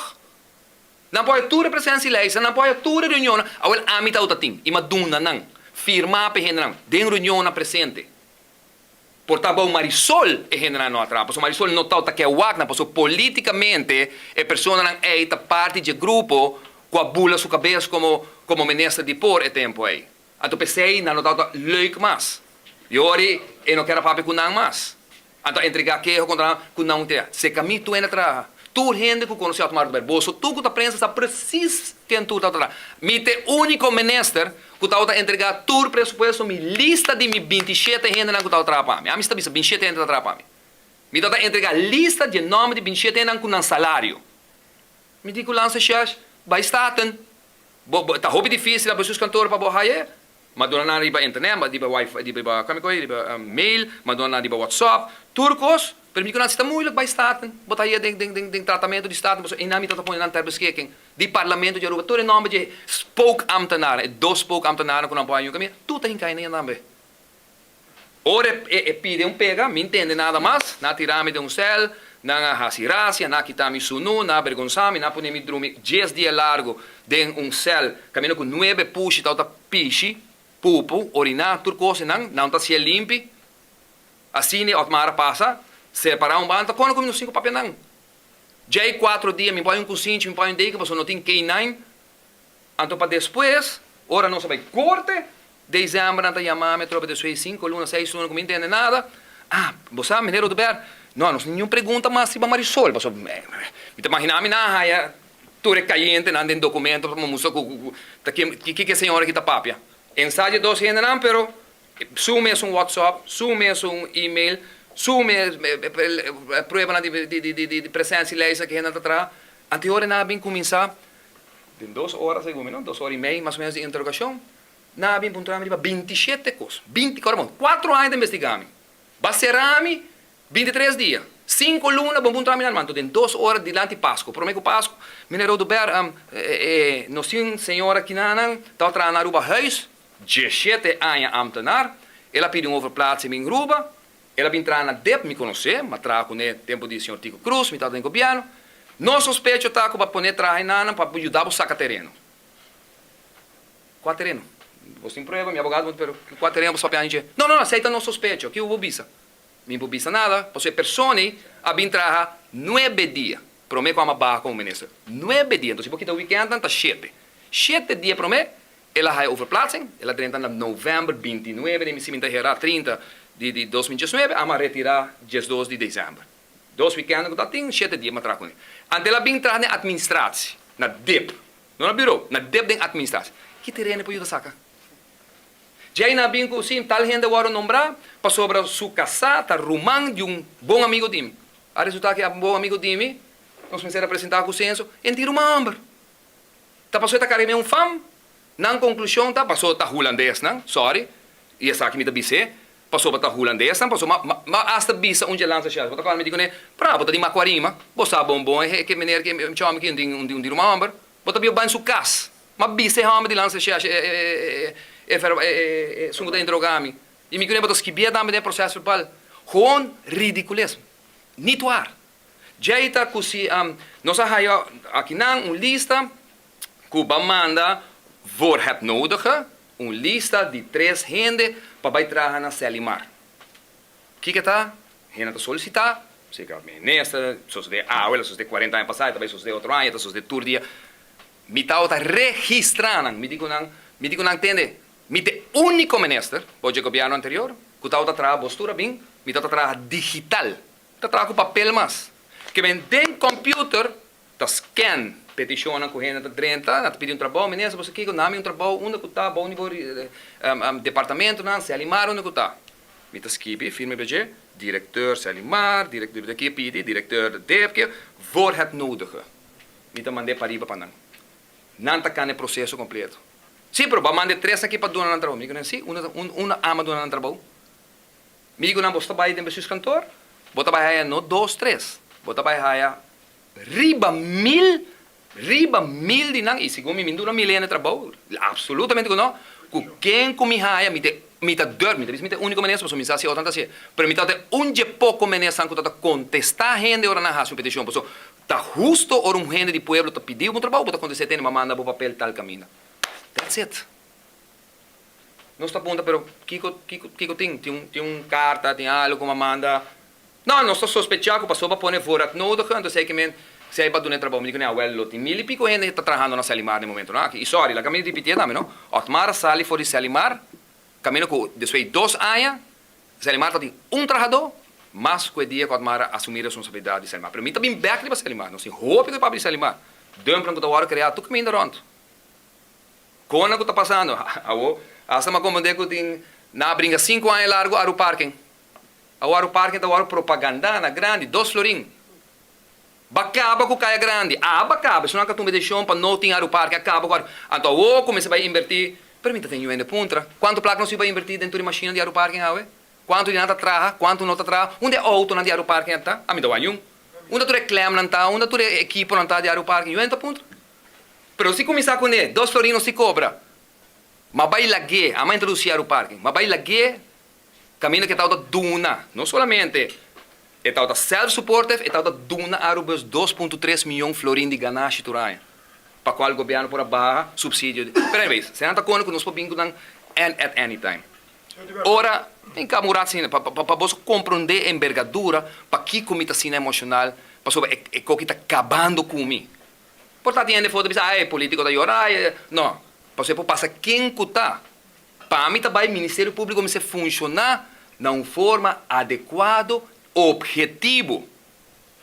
Nan por haña tur e presensia i lei, nan por haña tur e reunionnan. Awel ami ta tin i mi a duna nan, firmá pa e hendenan den reunionnan presente. Por ta bou Marisol e hendenan no a traha, pasobra Marisol no tawata ke wak nan, pasobra politikamente e personanan ei ta parti dje grupo ku a bula su kabes komo komo minister di por e tempu ei. Anto p'esei nan no tawata leuk mas. I ora e no ker a papia ku nan mas. Anto a entregá keho kontra nan ku nan un tea. Seka mi tur hende a traha. Tur hende ku konosé Otmar Oduber, boso tur ku ta prensa sa presis ken tur tabata traha. Mi ta e úniko minister ku tabata entregá tur presupuesto, mi lista di mi bintishete hendenan ku tabata traha pa mi. Ami si ta bisa bintishete hende ta traha pa mi. Mi tabata entregá lista di e nòmber di bintishete hendenan ku nan salario. Mi di ku Lanse Shesh, bai Staten. Bo, bo, ta hopi difísil abri sus kantoor pa bo haye. M'a duna nan riba internet, m'a riba wifi, riba, kami koe, riba mail, m'a duna nan riba WhatsApp, tur kos, pero mi ku nan si ta moeilijk bai Staten, bo ta haye den, den, den, den tratamento di Staten, pasobra einan mi ta ta pone nan ter beschikking di Parlamento di Aruba, tur e nomber di e spookambtenaren, e dos spookambtenaren ku nan por haña un kaminda, tur ta hinka einan tambe. Ora e, e pidi un pega, mi ntende nada mas, nan a tira mi den un sèl, nan a hasi rasia, nan a kita mi sunu, nan a bergonsa mi, nan a pone mi drumi dies dia largu den un sèl kaminda ku nuebe pushi tabata pishi, pupu, oriná, tur kos einan, nan ta hasié limpi. Asina e Otmar a pasa, separá un banda, kono ku mi no sin ku papia nan? Djei kuatro dia mi bai un kusinchi, mi bai un deken pasobra no tin K-nine. Anto pa despues, ora nos a bai korte, December nan ta yama mi atrobe despues di cinco luna, seis luna cu mi ntende nada. Ah, bo sa meneer Oduber, no, nos tin niun pregunta mas riba Marisol, pasobra mi ta imagina mi nan a haya tur e cayentenan den documento pa mustra cu ta kico e señora aki ta papia. Ensayo dos hendenan, pero su mes un WhatsApp, su mes un email, su mes pruebanan di presencia y lijst cu hendenan ta traha. Anto ora nan a bin cuminsa den dos ora segun mi no, dos ora y mei mas o menos di interrogacion. Nan a bin puntra mi riba bintishete kos. Binti, kòrda bon, kuatro aña ta investigá mi. Ba será mi bintitres dia. Sinku luna bon puntra mi nan, anto den dos ora dilanti Pasku, promé ku Pasku, Meneer Oduber, nos tin un señora kinanan tabata traha na Aruba Huis, dieshete aña ámtenar, el a pidi un overplaatsing bin Aruba, el a bin traha na dep, mi konosé, m'a traha kuné tempu di señor Tico Cruz, mi tabata den gobièrnu. Nos sospecho ta ku bo a poné traha enanan pa yuda bo saka tereno. Kua tereno? Bos tin prueba? Mi abogado puntra, pero kua tereno bos papia anchi? No, no, no, esei ta nos sospecho. Kico bo bisa? Mi bo bisa nada, pasobra e persona ei a bin traha nuebe dia prome cu a baha como minister. Nuebe dia. Enton si bo kita weekendnan ta shete. Shete dia prome el a haya overplaatsing, el a drenta na november bintinuebe, den mi si mi ta hera trinta di di dos mil diesnuebe, a retira diesdos di december. Dos weekendnan cu ta tin, shete dia mi a traha cune. Anto el a bin traha den administratie, na dip. No na biro, na dep den administratie. Ki tereno por yuda saka? Djei nan a bin ku si tal hende wòrdu nombrá pasobra su kasá ta ruman di un bon amigo di mi. A resultá ku e bon amigo di mi, nos mester a presentá ku senso, e no tin ruman hòmber. Ta pasobra e ta karga un fam? Nan konklushon ta pasobra ta hulandesnan, sòri, i esaki mi ta bis'é, Pasobra ta hulandesnan, pasobra ma ma hasta bisa un dje lansa shèls. Bo ta kòrda mi di kuné, Pra, bo ta di Makuarima, bo sa bon bon e ke meneer ke e chòmi ki un di un di ruman hòmber, bo ta biba bai su kas. Ma bisa e hòmber di lansa shèls e e e e esun ku ta interogá mi. I mi kuné bo ta skibié tambe den e proses verbal. Gewoon ridikules. Niet waar. Djei ta ku si nos a haya akinan un lista ku ba manda voor het nodige un lista di tres hende pa bai traha na Selimar. Kiko ta? Hende ta solisitá, seka minister, sosodé awe, el a sosodé kuarenta aña pasá, e ta bai sosodé otro aña, e ta sosodé tur dia. Mi tabata registrá nan, mi di ku nan, mi di ku nan, tende, mi ta e úniko minister bou dje gobièrnu anterior ku tabata traha bos tur a bin, mi tabata traha digital, mi ta traha ku papel mas. Ke men den kòmpiuter Ta scan peticionnan cu hende ta drenta, nan ta pidi un trabou, minister bo sa kico, nami un trabou unda cu ta, bou ni bo departamentonan, Selimar unda cu ta. Mi ta skibi, firma riba dje, directeur Selimar, directeur di ki pidi, directeur depke, voor het nodige. Mi ta mand'e pariba pa nan. Nan ta cana e proceso completo. Si, pero bo a manda e tres aki pa duna nan trabou. Mi di cu nan, si, unda unda ama duna nan trabou? Mi di cu nan, bo sta bay den bestuurskantoor, bo ta bay haya no dos, tres, bo ta bay haya Riba mil, riba mil di nan, i segun mi, mi no duna mil hende trabou, absolutamente ku no, ku ken ku mi haya, mi ta, mi ta durf, mi ta bisa mi ta e úniko minister, pasobra mi sa si otro nan ta hasié, pero mi ta e un dje poko ministernan ku ta ta kontestá hende ora nan hasi un petishon, pasobra ta husto ora un hende di pueblo ta pidi bo un trabou, bo ta kontest'é tende, bo a manda bo papel tal kaminda. That's it. Nos ta puntra, pero kiko, kiko, kiko tin? Tin un, tin un karta, tin algu ku mi a manda? No, nos ta sospechá ku pasobra pone voorraad nodig, anto esei ke men si ei pa duna e trabou. Mi di ku nan, awel, lo tin mil i piko hende ta trahando na Selimar den momentonan aki. I sòri, laga mi ripitié tambe, no? Otmar a sali for di Selimar, kaminda ku despues di dos aña, Selimar tabatin un trahadó. mas ku e dia ku Otmar a asumí responsabilidat di Selimar. Pero mi ta bin bèk riba Selimar. Nos tin hopi ku e papia di Selimar. Dumpnan ku ta wòrdu kreá tur kaminda rònt. Kona ku ta pasando? Awo, asta mi a komprendé ku tin nan a bringa sinku aña largu Aruparken. Awo Aruparken ta wòrdu propagandá na grandi, dos florin. Ba kaba ku Kaya Grandi. A ba kaba, esun nan ka tuma e desishon pa no tin Aruparken, a kaba ku Aru. Anto awo kuminsá bai inbertí, pero mi ta ten yu hende puntra, kuantu plaka nos yu bai inbertí den tur e mashina di Aruparken awe? Kuantu di nan ta traha, kuantu no ta traha? Unda e outonan di Aruparken a ta? Ami ta wak niun. Unda tur e klemnan ta? Unda tur e ekiponan ta di Aruparken? Yu hende ta puntra. Pero si kuminsá kuné, dos florin nos si kobra. Ma bai lag'é, ama introdusí Aruparken, ma bai lag'é kaminda ku e tabata duna, no solamente e tabata self-supportive, e tabata duna Arubus 2.3 miyon florin di ganashi tur aña, pa kual gobièrnu por a baha supsidio. Pero anyways, senan ta kone ku nos por bin ku nan at any time. Ora, tin kaba un rat asina, pa pa boso komprondé e embergadura pakiko mi ta asina emoshonal, pasobra e e koki ta kabando ku mi. Por ta tin hende for ta bisa, ai e politico ta yora, ai e. No, pasobra e por pasa ken ku ta. Pa mi ta bai Ministerio Publico mester funshoná na un forma adekuado, obhetivo.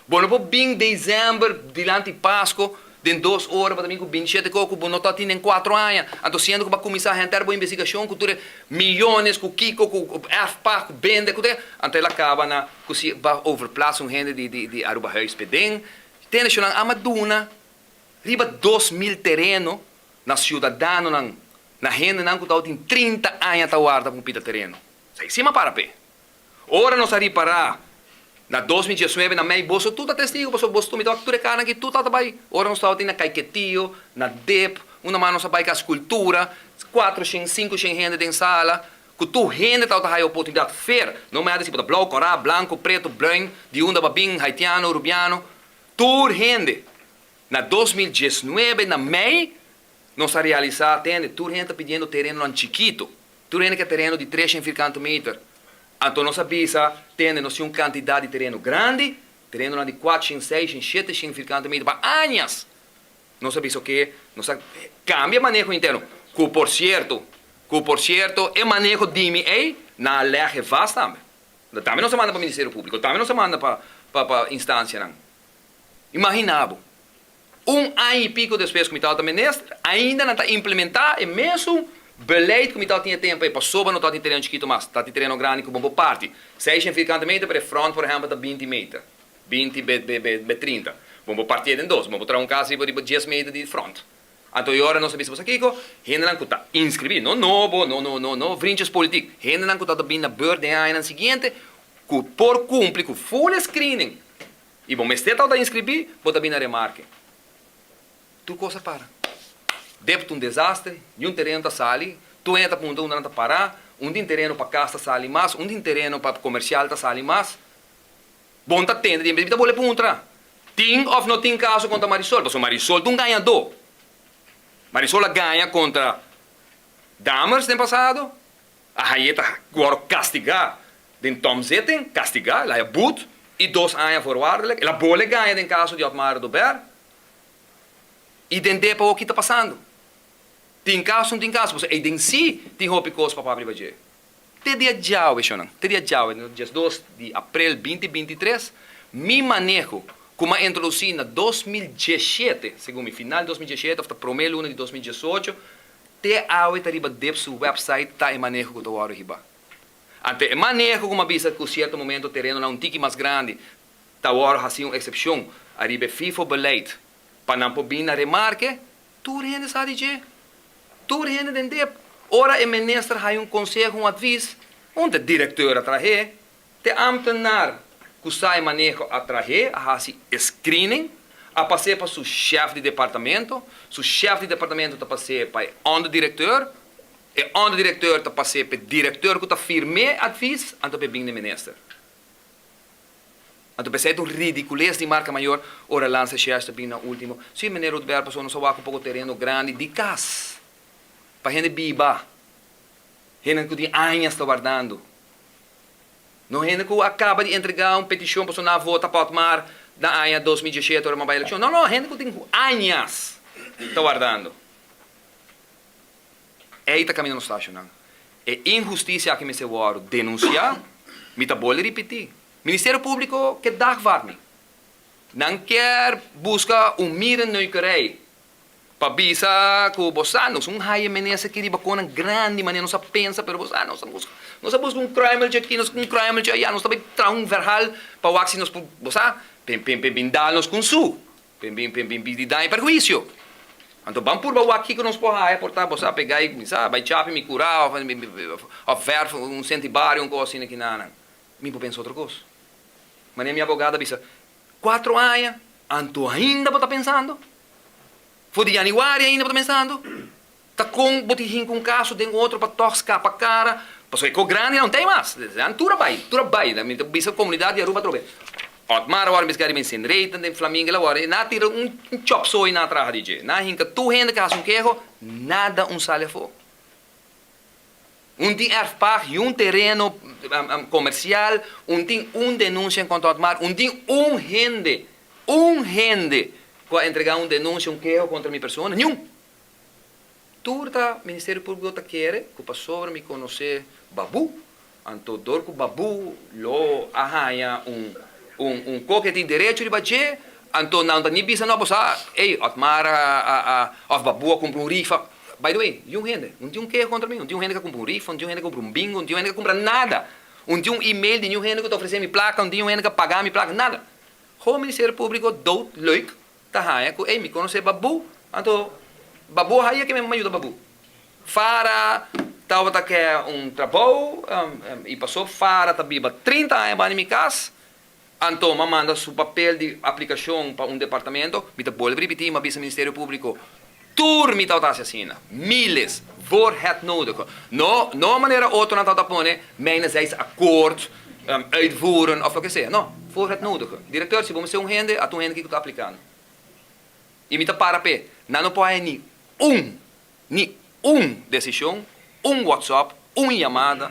Bo no por bin december dilanti Pasco den dos ora bo ta bin ku bintishete kos ku bo no ta tin den kuatro aña. Anto siendo ku bo a kuminsá henter bo investigashon ku tur e miyones ku kiko ku erfpacht ku bende ku te anto el a kaba na ku si ba overplaats un hende di di Aruba Huis p'e den. Tende shonnan ama duna riba 2000 tereno na siudadanonan, na hendenan ku tabatin 30 aña ta warda pa un pita tereno. Sa esei m'a para p'e. Ora nos a ripará na 2019 na mei, boso tur ta testigo pasobra boso tur mi tabata tur e karnan aki tur tabata bai. Ora nos tabatin na Caiquetio, na dip, una man nos a bai kas kultura, kuatroshen, sinkoshen hende den sala, ku tur hende tabata haya oportunidat fair, no matter si bo ta blou, kòrá, blanko, preto, bruin, di unda bo a bin, haitiano, rubiano, tur hende. Na 2019 na mei nos a realisá, tende, tur hende ta pidiendo terenonan chikito. Tur hende ke tereno di 300 vierkante meter. Anto nos a bisa, tende, nos tin un kantidat di tereno grandi, terenonan di 400, 600, 700 vierkante meter pa añas. Nos a bisa oke, nos a kambia maneho interno, ku por sierto, ku por sierto e maneho di mi ei nan a lèg e vast tambe. Tambe nos a manda pa Ministerio Públiko, tambe nos a manda pa pa instansianan. Imaginá bo, un aña i piko despues ku mi tabata minister, ainda nan ta implementá e mesun beleid ku mi tabatin e tempu ei, pasobra no tabatin tereno chikitu mas, tabatin tereno grandi ku bo por parti. 600 vierkante meter, pero e front por ehèmpel ta 20 meter, 20 be 30. Bo por partié den dos, bo por traha un kas riba riba 10 meter di front. Anto e ora nos a bisa boso kiko? Hendenan ku ta inskribí, no nobo, no no no no vriendjes politiek, hendenan ku ta ta bin na beurt den e añanan siguiente, ku por kumpli ku full screening, I bo mester tabata inskribí, bo ta bin na remarke. Tur kos a para. Dep ta un desastre, niun tereno ta sali, tur hende ta puntra unda nan ta pará, un tin tereno pa kas ta sali mas, un tin tereno pa komersial ta sali mas. Bo no ta tende di mi ta bole puntra, tin òf no tin kaso kontra Marisol? Pasobra Marisol ta un gañadó. Marisol a gaña kontra Dammers den pasado, A hañ'é ta wòrdu kastigá den tomzitting, kastigá, el a haña but i dos aña voorwaardelijk. El a bole gaña den kaso di Otmar Oduber i den depa awor ki ta pasando? Tin kaso no tin kaso? Pasobra ei den si tin hopi kos pa papia riba dje. Te dia djawe, shonnan, te dia djawe, 12 di aprel 2023, mi maneho ku m'a introdusí na 2017, segun mi, final di 2017 òf ta promé luna di 2018, Te awe ta riba dip su website ta e maneho ku ta wòrdu hiba. Ante e maneho ku m'a bisa ku sierto momento terenonan un tiki mas grandi ta wòrdu hasi un eksepshon ariba e FIFO beleid pa nan por bin na remarke, tur hende sa di dje. Tur hende den dip. Ora e minister haya un konseho, un advis, un ta direkteur a trah'é, Te ambtenaar ku sa e maneho a trah'é a hasi e screening, a pas'é pa su shèf di departamento, su shèf di departamento ta pas'é pa e onderdirecteur, e onderdirecteur ta pas'é pa e directeur ku ta firm'é advies, anto pa e bin n'e minister. Anto p'esei ta un ridicules di marca mayor ora lansa shèrs ta bin na ultimo. Sí, meneer Rutberg, pasobra nos a wak un poko tereno grandi di kas pa hende biba, hende ku tin añas ta wardando. No hende ku a kaba di entregá un petishon pasobra nan a vota pa Otmar na aña 2017 ora nan bai elekshon. No, no, hende ku tin añas ta wardando. Ei ta kaminda nos stashonnan. E inhustisia aki mester wòrdu denunsiá. Mi ta bolbe ripití. Ministerio Públiko ke dagvaard mi. Nan kier buska un mierenneukerij pa bisa ku bo sa nos un haya menester aki riba konan grandi manera nos a pensa pero bo sa nos a buska nos a buska un kruimeltje aki nos un kruimeltje aya nos ta bai traha un verhaal pa wak si nos por bo sa bin bin bin bin dal nos ku un su bin bin bin bin bin di daño perhuisio anto ban purba wak kiko nos por haya por ta bo sa pega i mi sa bai chapi mi kura of of verf un sentibario un kos asina kinanan mi por pensa otro kos manera mi abogado a bisa Cuatro aña, anto ainda bo ta pensando? For di januari ainda bo ta pensando? Ta con bo tin hinca un caso den otro pa toch scapa cara? Pasobra e co grandi nan no tin mas. Nan tur a bay, tur a bay. Mi ta bisa comunidad di Aruba atrobe. Otmar awor a bisa riba Incenreiten den Flamingo el awor. Nan a tira un chop soy nan a traha di dje. Nan a hinca tur hende cu a haci un keho, nada un sali afo. Un tin erfpacht y un tereno comercial, un tin un denuncia en cuanto Otmar, un tin un hende, un hende cu a entrega un denuncia, un keho contra mi persona, niun! Tur ta Ministerio Publico ta kere cu pasobra mi conoce Babu, anto dor cu Babu lo a haya un un un coke tin derecho riba dje, anto nan ta ni bisa no bo sa, ey Otmar a a a of Babu a cumpra un rifa. By the way, yun hende, un tin un keho kontra mi, un tin un hende ku a kumpra un rifa, un tin un hende ku a kumpra un bingo, un tin un hende ku a kumpra nada. Un tin un email di niun hende ku ta ofresé mi plaka, un tin un hende ku a paga mi plaka, nada. Ho Ministerio Públiko dood leuk ta haña ku ey mi konosé Babu, anto Babu a haya ke mi a yuda Babu. Fara tabata ke un trabou i paso Fara ta biba 30 aña banda di mi kas, anto mi a manda su papel di aplikashon pa un departamento, mi ta bolbe ripití, mi a bisa Ministerio Públiko, Tur mi tabata hasi asina, miles, voor het nodige. No, no manera otronan tabata pone, mijnerzijds akkoord, uitvoeren of loke sea. No, voor het nodige. Directeur, si bo mester un hende, a ta un hende kiko ta aplikando. I mi ta para p'e. Nan no por haya ni un, ni un desishon, un WhatsApp, un yamada,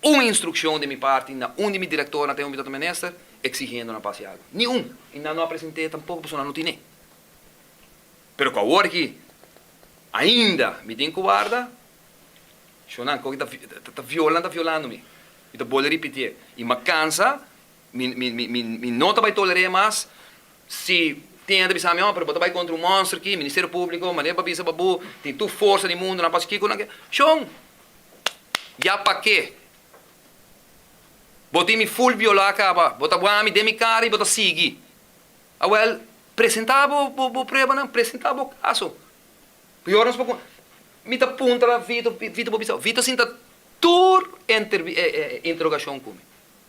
un instrukshon di mi parti na un di mi direktornan te un mi tabata minister, eksigiendo nan pa hasi algu. Ni un. I nan no a present'é tampoko pasobra nan no tin'é. Pero ku awor aki ainda mi tin ku warda, shonnan koki ta ta viola nan ta violando mi. Mi ta bolbe ripitié. I mi a kansa, mi mi mi mi no ta bai toler'é mas si tin hende ta bisa mi, oh pero bo ta bai kontra un monster aki, Ministerio Públiko, manera bo a bisa babu, tin tur forsa di mundu nan pa hasi kiko nan ke. Shon, ya pake? Bo tin mi ful violá kaba, bo ta wak mi den mi kara i bo ta sigui. Awel, presentá bo bo pruebanan, presentá bo kaso. Pior nos por Mi ta puntra Vito, Vito por bisa, Vito sinta tur interogashon ku mi.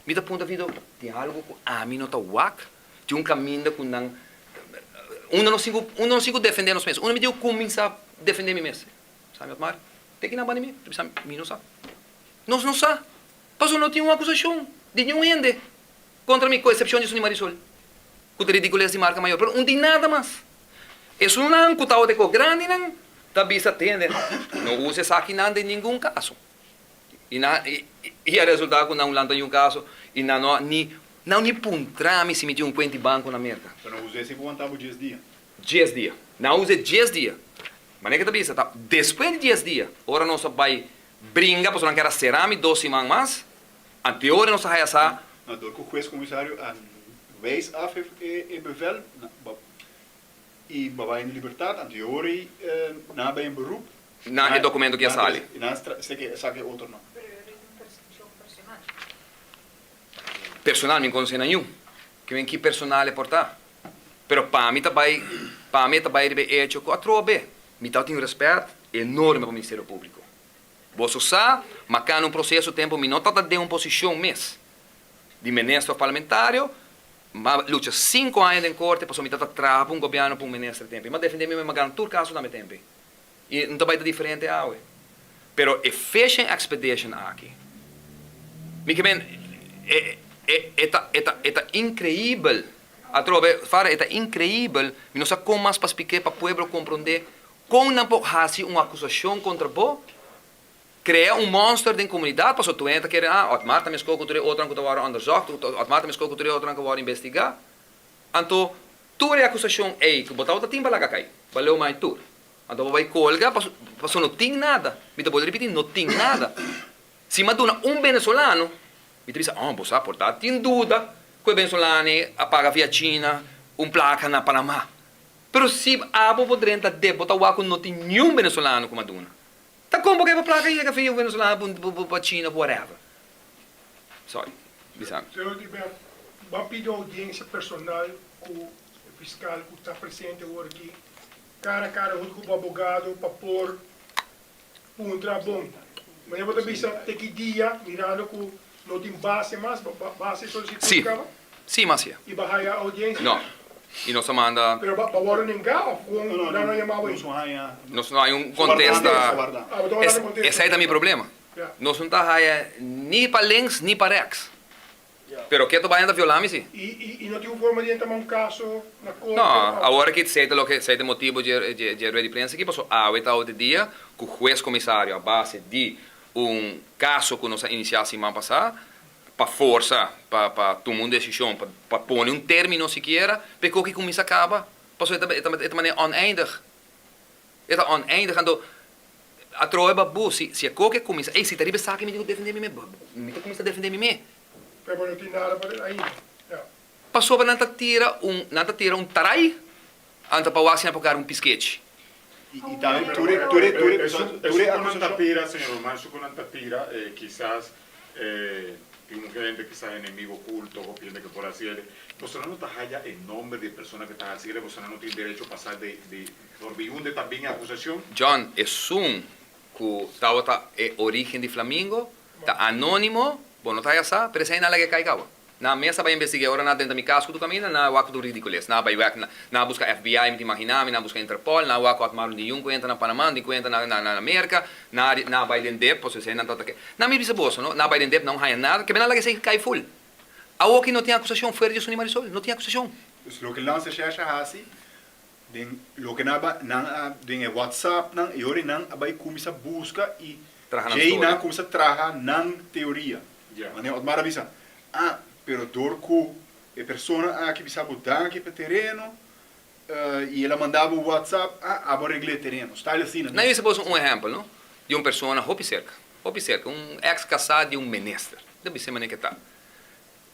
Mi ta puntra Vito, tin algu ku ami no ta wak? Tin un kaminda ku nan, unda nos tin ku, unda nos tin ku defendé nos mes? Unda mi tin ku kuminsá defendé mi mes? Sabi Otmar, te kinan banda mi? Ta bisa, mi no sa. Nos no sa, pasobra no tin un akusashon di niun hende. Kontra mi, ku esepshon di esun di Marisol, ku ta ridikules di marka mayor, pero un tin nada mas. Esunnan ku tabata e ko grandinan ta bisa tende, No usa esakinan den ningun kaso. I nan, i a resultá ku nan lanta un kaso i nan no a ni, nan ni puntra mi si mi tin un kuenta di banko na Merka. Pero nan usa esei pa wanta bo dies dia. Dies dia. Nan usa e dies dia. Manera ke ta bisa ta despues di dies dia, ora nos a bai bringa pasobra nan ker a sera mi dos siman mas, Anteora nos a haya sa. Na dor ku hues komisario a wijs af e bevel i bo a bai na libertat, anteora ei nan a bai en beroep. Na e dokumento ki a sali. I nan a saka e otro nan. Pero e tin un persekushon personal. Personal mi konosé nan yu. Ke men ki personal e por ta. Pero pa mi ta bai, pa mi e ta bai riba e echo ku atrobe mi tabatin un rèspèt enorme pa Ministerio Públiko. Boso sa, ma cana un proceso tempo mi no ta ta den un posicion mes di minister of parlamentario, m'a lucha cinco aña den corte pasobra mi ta ta traha pa un gobierno pa un minister tempo. Y m'a defende mi mes, m'a gana tur caso tambe tempo. Y no ta bay ta diferente awe. Pero e fishing expedition aki, mi ke men, e e e ta e ta e ta increibel. Atrobe, Fara, e ta increibel, mi no sa con mas pa splik'é pa pueblo comprende Kon nan por hasi un akusashon kontra bo? Krea un monster den komunidat pasobra tur hende ta kere, ah, Otmar ta meskos ku tur e otronan ku ta wòrdu onderzocht, Otmar ta meskos ku tur e otronan ku a wòrdu investigá. Anto, tur e akusashon ei ku bo tabata tin pa laga kai, baleu mai tur. Anto bo bai kolga pasobra no tin nada. Mi ta bolbe ripití, no tin nada. Si mi a duna un benesolano. Mi ta bisa, oh, bo sa por ta tin duda ku e venezolano a paga via China un plaka na Panama. Pero si abo por drenta dep bo ta wak ku no tin niun venezolano ku Maduna. Ta kon bo ke pa plaka yega via un venezolano pa China of whatever. Sorry, bisa mi. Señor Gilbert, bo a pidi un audiencia personal ku e fiscal ku ta presente awor aki, cara a cara hunto ku bo abogado pa por puntra bon. Manera bo ta bisa te ki dia mirando ku no tin base mas, base solicitud Sí, kaba? sí mas ya. I bo haya audiencia? No, i nos a manda. Pero bo wòrdu nengá òf kon No, no, nan a yama bo nos no haya. Nos no haya un kontesta. Ah, bo ta wòrdu kontesta. Esei ta mi problema. Ya. Nos no ta haya ni pa links ni pa rèks. Pero ke ta bai nan ta violá mi si. I no tin un forma di entama un kaso na korte No, òf? awor aki esei ta loke, esei ta e motibu dje dje rueda di prensa aki, pasobra awe ta otro dia ku hues komisario a base di un kaso ku nos a inisiá siman pasá pa forsa pa pa tuma un desishon pa pa pone un término sikiera pa e koki kuminsá kaba, pasobra e ta e ta manera oneindig. E ta oneindig, anto atrobe babu si si e koki a kuminsá, ey si ta riba esaki mi tin ku defendé mi mes, mi ta kuminsá defendé mi mes. Pero bo no tin nada pa ainda, ya. Pasobra nan ta tira un, nan ta tira un tarai, anto pa wak si nan por gara un piskechi. I tambe tur e, tur e, tur e, tur e Esun ku nan ta akusashon. tira, señor Román, esun ku nan ta tira, kisas tin un hende, kisas enemigo oculto, hopi hende ke por hasi el. Bosonan no ta haya e nomber di e persona ke ta hasi el, bosonan no tin derecho pa sa de, de, for di hunde ta bin e akusashon. John, esun ku tabata e origen di Flamingo, Ta anonimo, bo no ta haya sa, pero esei nan laga e kai kaba. Nan mes a bai investig'é ora nan a drenta mi kas ku tu kaminda, nan a wak ku tur ridicules. Nan a bai wek, nan a buska FBI, mi ta imaginá mi, nan a buska Interpol, nan a wak ku Otmar di Jun ku entra na Panama, di ku entra na na Merka, nan a nan a bai den dep, pasobra esei nan tabata ke. Nan mi bisa boso, no, nan a bai den dep, nan no haya nada, kebe nan laga esei kai ful. Awoki no tin akusashon fuera di Sonny Marisol, no tin akusashon. Dus loke Landsrecherche a hasi, Den loke nan a bai, nan a, den e whatsappnan, e ora nan a bai kuminsá buska i Traha nan djei nan a storia. kuminsá traha nan teoria. Ja. Manera Otmar a bisa, ah, pero dor ku e persona aki bisa bo danki pa e tereno, i el a manda bo whatsapp, ah, abo a regla e tereno. Style asina Nan mes. bisa boso un ehèmpel, no, di un persona hopi serka, hopi serka, un eks kasá di un minister. Ta bisa e manera ke ta.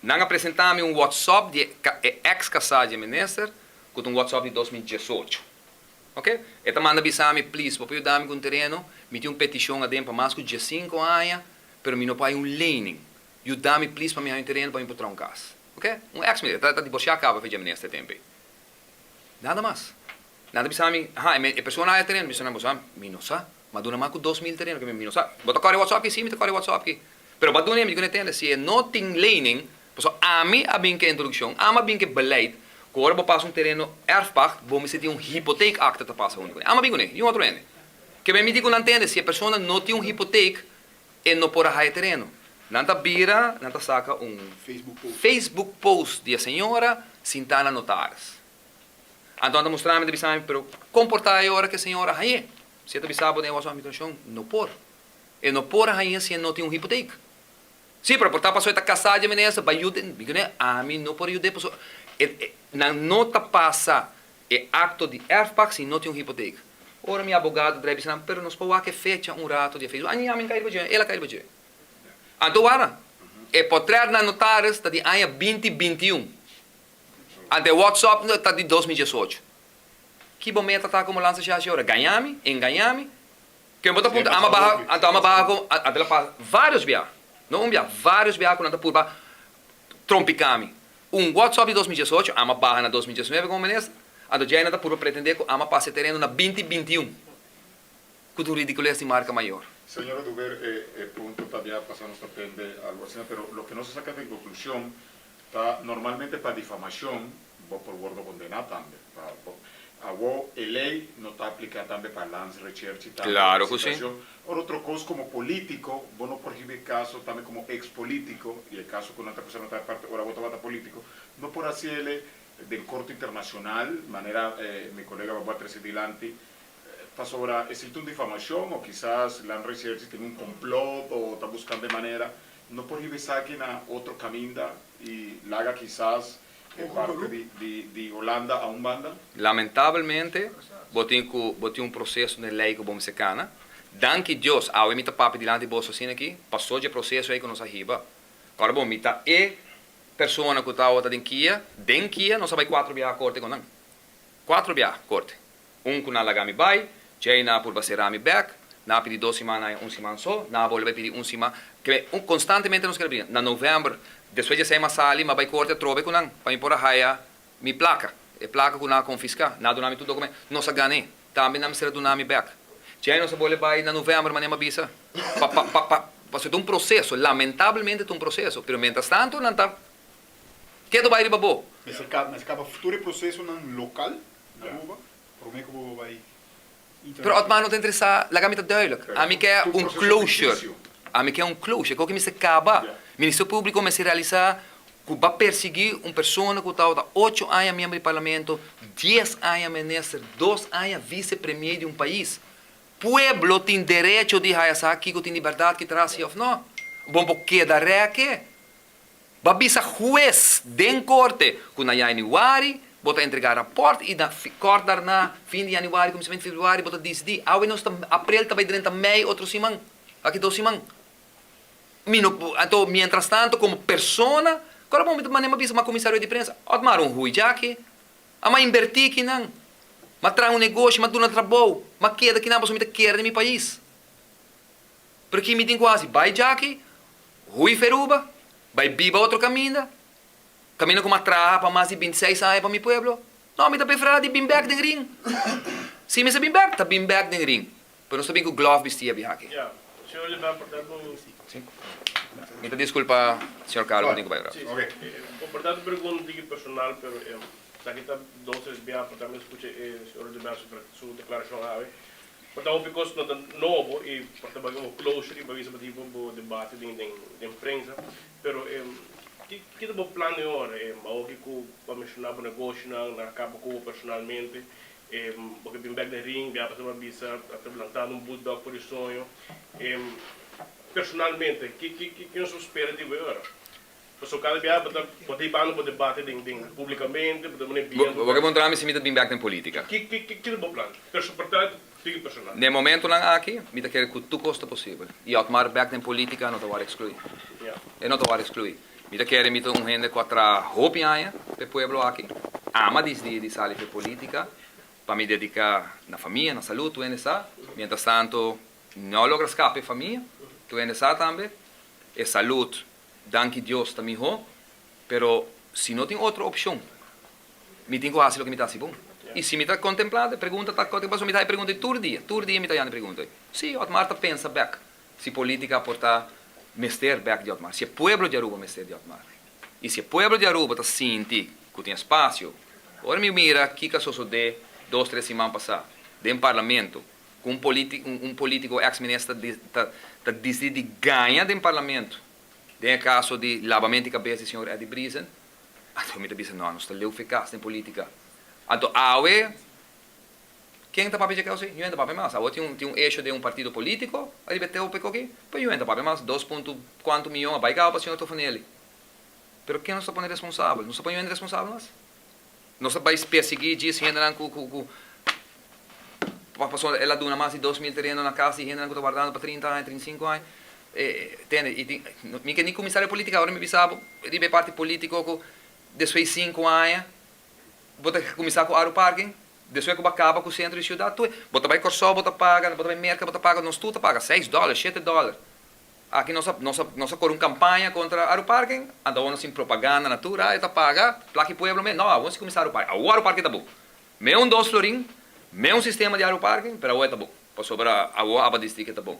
Nan a presentá mi un WhatsApp di e ex kasá dje minister ku ta un WhatsApp di 2018. Ok? E ta manda bisa mi, Please, bo por yuda mi ku un tereno? Mi tin un petishon aden pa mas ku diesinko aña, pero mi no por haña un lening. Yuda mi please pa mi haña un tereno pa mi por traha un kas. Ok? Un ex minister. Ta divorsiá kaba fe dje minister e tempu ei. Nada mas. Nan ta bisa mi, Aha, e persona haña tereno? Mi bisa nan, Bo sa? Mi no sa. M'a duna mas ku 2000 tereno, ke mi no sa. Bo ta kòrda e WhatsApp ki? Sí, mi ta kòrda e WhatsApp ki. Pero bo a duna e, mi di ku no e tende. Si e no tin lening, pasobra ami a bin ku e introdukshon, ami a bin ku e beleid, ku ora bo pasa un tereno erfpacht, bo mester tin un hypotheekakte ta pasa huntu kuné. Ami a bin kuné, niun otro hende. Ke mi di ku nan tende, si e persona no tin un hypotheek, e no por a haya tereno. Nan ta bira, nan ta saka un Facebook post di e señora sintá na notaris. Anto nan ta mustra mi, ta bisa mi, pero kon por ta e ora ku e señora hañ'é? Si e ta bisa bo den e administrashon, no por. E no por hañ'é si e no tin un hipotek. Sí, pero por ta pasobra e ta kasá dje minister, bai yud'é. Mi ku ne, ami no por yud'é pasobra e, nan no ta pasa e akto di erfpacht si no tin un hipotek. Ora mi abogado drai bisa nan, pero nos por wak e fecha un rato di e Facebook. Ami a kai riba dje, el a kai riba dje. Anto wara, e potret na notaris ta di aña 2021. Anto e WhatsApp ta di 2018. Ki bo meta ta komo lansa shashi ora? Gaña mi? Engaña mi? Ken bo ta puntra? Ama baha, anto ama baha ku, anto el a pasa varios bia, no un bia, varios bia ku nan ta purba trompika mi. Un WhatsApp di 2018, ama baha na 2019 komo minister, anto djei nan ta purba pretende ku ama pasa e tereno na 2021, ku ta un ridicules di marka mayor. Señor Oduber, e punto ta bia pasa nos ta tende algo asina, pero loke nos a saca den conclusion Ta normalmente pa difamacion bo por wordo condena tambe. Pa bo awo e ley no ta aplica tambe pa landsrecherche tambe Claro cu si. situacion. Ora otro cos como politico bo no por hiba e caso tambe como ex politico y e caso cu nan ta acusa no ta aparte ora bo tabata politico no por haciele den corte internacional manera mi colega bo a trece dilanti pasobra esey ta un difamacion o kisas landrecherche tin un complot o ta buscando e manera No por hiba esaki na otro caminda y laga kisas e parte di Holanda a un banda? Lamentabelmente bo tin cu bo tin un proceso den ley cu bo mester cana. Danki Dios awe mi ta papia dilanti boso asina aki, paso dje proceso ey cu nos a hiba. Ora bon, mi ta e persona ku tabata den kia, den kia nos a bai kuatro biaha korte ku nan. Kuatro biaha korte. Un ku nan laga mi bai, djei nan a purba sera mi bek, nan a pidi dos siman, nan a un siman so, nan a bolbe bai pidi un siman. Ke un konstantemente nos keda bringa. Na novèmber, despues di esei mi a sali, mi a bai korte atrobe ku nan pa mi por a haya mi plaka, e plaka ku nan a konfiská. Nan a duna mi tur dokument. Nos a gan'é. Tambe nan mester a duna mi bek. Djei nos a bolbe bai na novèmber, manera mi a bisa, pa pa pa pa pasobra ta un proseso, lamentablemente ta un proseso, pero mientras tanto nan ta ketu bai riba bo. Mester kaba tur e prosesonan lokal na Aruba prome ku bo bai Pero Otmar no ta interesá, laga mi ta duidelijk. Ami ke un closure. Ami ke un closure. Koke mester kaba. Ministerio Públiko mester realisá ku ba persiguí un persona ku tabata ocho aña miembro di parlamento, dies aña minister, dos aña vice premier di un pais. Pueblo tin derecho di haya sa kiko tin di bèrdat ki ta hasi òf no. Bo por keda rèke. Bo a bisa hues den korte ku na yanüari bo ta entregá rapòrt i na kòrt daarna fin di yanüari kuminsamentu di febrüari bo ta disidí. Awe nos ta aprel ta bai drenta mei otro siman, aki dos siman. Mi no por, anto mientras tanto komo persona, kòrda bo mi ta manera mi a bisa mi a kuminsá rueda di prensa, Otmar un hui djaki, a mi a inbertí kinan, mi a traha un negoshi, mi a duna trabou, mi a keda kinan pasobra mi ta kere den mi pais. Pero ki mi tin ku hasi? Bai djaki, hui Feruba, bai biba otro kaminda, kaminda ku mi a traha pa mas di bintiseis aña pa mi pueblo? No, mi ta preferá di bin bèk den ring. Si mi sa bin bèk, ta bin bèk den ring. Pero nos ta bin ku glòf bistí a biaha aki. Si. Mi ta diskulpa, señor Carlo, ku tin ku bai ora. Por ta hopi kos no ta nobo i por ta bai un closure i bai bisa tipo bo debate den den prensa pero ki ki ta bo plan den ora awoki ku bo a menshoná bo negoshonan nan a kaba ku bo personalmente bo ke bin bek den ring bia pasobra bo a bisa a ta lantando un bulldog for di soño personalmente ki ki ki nos por spera di bo e ora? Pasobra kada biaha bo ta bo ta hibando bo debate den den publicamente, bo ta pone bien. Bo ke puntra mi si mi ta bin bek den politica. Ki ki ki ta bo plan? Perso por ta sigui personal. Den momentonan aki mi ta kere ku tur kos ta posibel i Otmar bek den politica no ta wòrdu ekskluí. E no ta wòrdu ekskluí. Mi ta kere mi ta un hende ku a traha hopi aña pa e pueblo aki, ama disdi di sali pa e politica, pa mi dedica na famia, na salud, tur hende sa. Mientras tanto no a logra skapa e famia, tur hende sa tambe. E salud Danki Dios ta mihó, pero si no tin otro opshon, mi tin ku hasi loke mi ta hasi bon. I si mi ta kontemplá e pregunta ta kote pasobra mi ta haña e pregunta ei tur dia, tur dia mi ta haña e pregunta ei. Sí, Otmar ta pensa bèk si polítika por ta mester bèk di Otmar, si e pueblo di Aruba mester di Otmar. I si e pueblo di Aruba ta sinti ku tin espasio, ora mi mira kiko a sosodé dos tres siman pasá den parlamento, Ku un politi un politico ex minister ta ta disidi di gaña den parlamento den e caso di labamento di cabes di señor Eddie Briesen, anto mi ta bisa no, nos ta leu fekas den politica. Anto awe ken ta papia dje cos ei? Niun ta papia mas. Awe tin un tin un hecho den un partido politico ariba e topico aki, pero niun ta papia mas. Dos punto cuanto miyon a bay caba pa señor Tofanelli. Pero ken nos ta pone responsabel? Nos ta pone niun responsabel mas? Nos ta bai persiguí djis hendenan ku ku ku pasobra el a duna mas di 2000 tereno na kas di hendenan ku ta wardando pa 30 aña, 35 aña. Tende, i tin, mi ke ni kuminsá riba polítika, ora mi bisa bo riba e parti polítiko ku despues di sinku aña bo ta kuminsá ku Aru Parking, despues ku bo a kaba ku sentro di siudat tur, bo ta bai Kòrsou bo ta paga, bo ta bai Merka bo ta paga, nos tur ta paga seis dòler, shete dòler. Aki nos a nos a nos a kore un kampaña kontra Aruparking, anto awor nos tin propaganda na tur radio ta paga plaki pueblo me, no awor si kuminsá Aruparking, awor Aruparking ta bon. Me un dos florin, me un sistema di Aruparking, pero awor e ta bon, pasobra awor aba distrito e ta bon.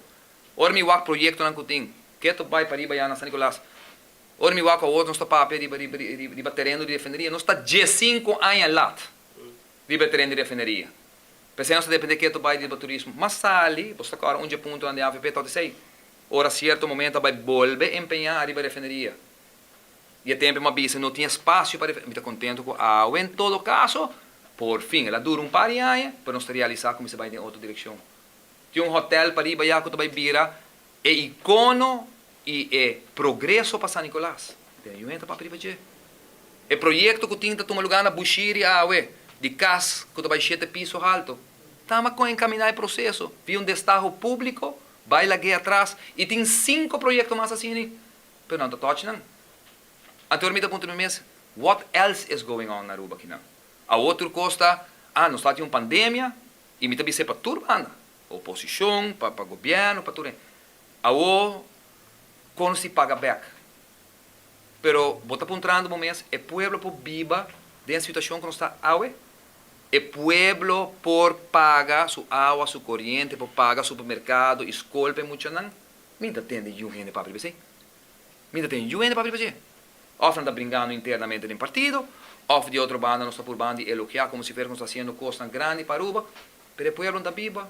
Ora mi wak proyektonan ku tin, ke ta bai pariba ya na San Nicolas, ora mi wak awor nos ta papia riba riba riba tereno di refineria, nos ta diesinku aña lat riba e tereno di refineria. P'esei nos ta depende ketu bai di riba turismo. Mas sali, bo sta kòrda un dje puntonan di avp tot esei. Ora sierto momento a bai bolbe empeñá ariba refineria. I e tempu mi a bisa no tin espasio pa refineria. Mi ta kontento ku awe en todo kaso, por fin, el a dura un par di aña, pero nos ta realisá ku mester bai den otro direkshon. Tin un hotèl pariba ya ku ta bai bira e ikono i e progreso pa San Nicolas. Pero yu hende ta papia riba dje. E proyekto ku tin ta tuma lugá na Bushiri awe, di kas ku ta bai shete piso halto. Tama kon enkaminá e proseso via un destaho públiko, bai lag'é atras i tin sinku proyekto mas asina. Pero nan ta touch nan. Anto mi ta puntra mi mes, what else is going on na Aruba akinan? Awor tur cos ta, ah, nos ta tin un pandemia y mi ta bis'e pa tur banda, oposicion, pa pa gobierno, pa tur hende. Awor con si paga bek? Pero bo ta puntrando bo mes, e pueblo por biba den e situacion cu nos ta awe? E pueblo por paga su awa, su coriente, por paga supermercado y scol pa e muchanan? Mi ta tende yu hende papia riba esey. Mi ta tende yu hende papia riba esey. Of nan ta bringando internamente den partido, of di otro banda nos ta purbando di elogia como si fuera cu nos ta haciendo cosnan grandi pa Aruba, pero e pueblo no ta biba.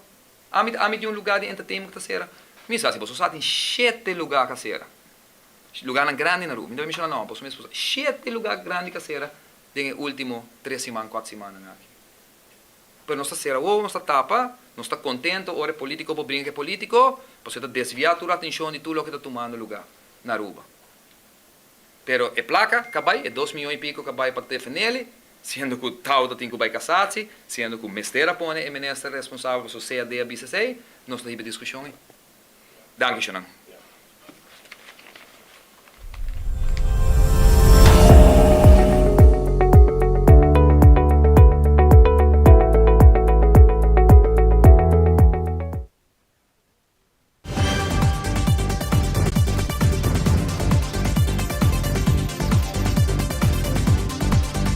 Ami ami tin un lugar di entertainment cu ta cera. Mi sa si boso sa tin shete lugar ca cera. Lugarnan grandi na Aruba. Mi ta bay menciona nomber, pasobra mi esposa. Shete lugar grandi ca cera den e ultimo tres siman, cuatro simannan aki. Pero nos ta cera wowo, nos ta tapa, nos ta contento ora e politico por bringa cu e politico, pasobra e ta desvia tur atencion di tur loke ta tumando lugar na Aruba. Pero e placa ca bay, e dos miyon y pico ca bay pa defendeli, siendo cu tao ta tin cu bay casatie, siendo cu mester a pone e minister responsabel pasobra CAD a bisa esey, nos ta hiba e discusion ey. Danki, Shonan.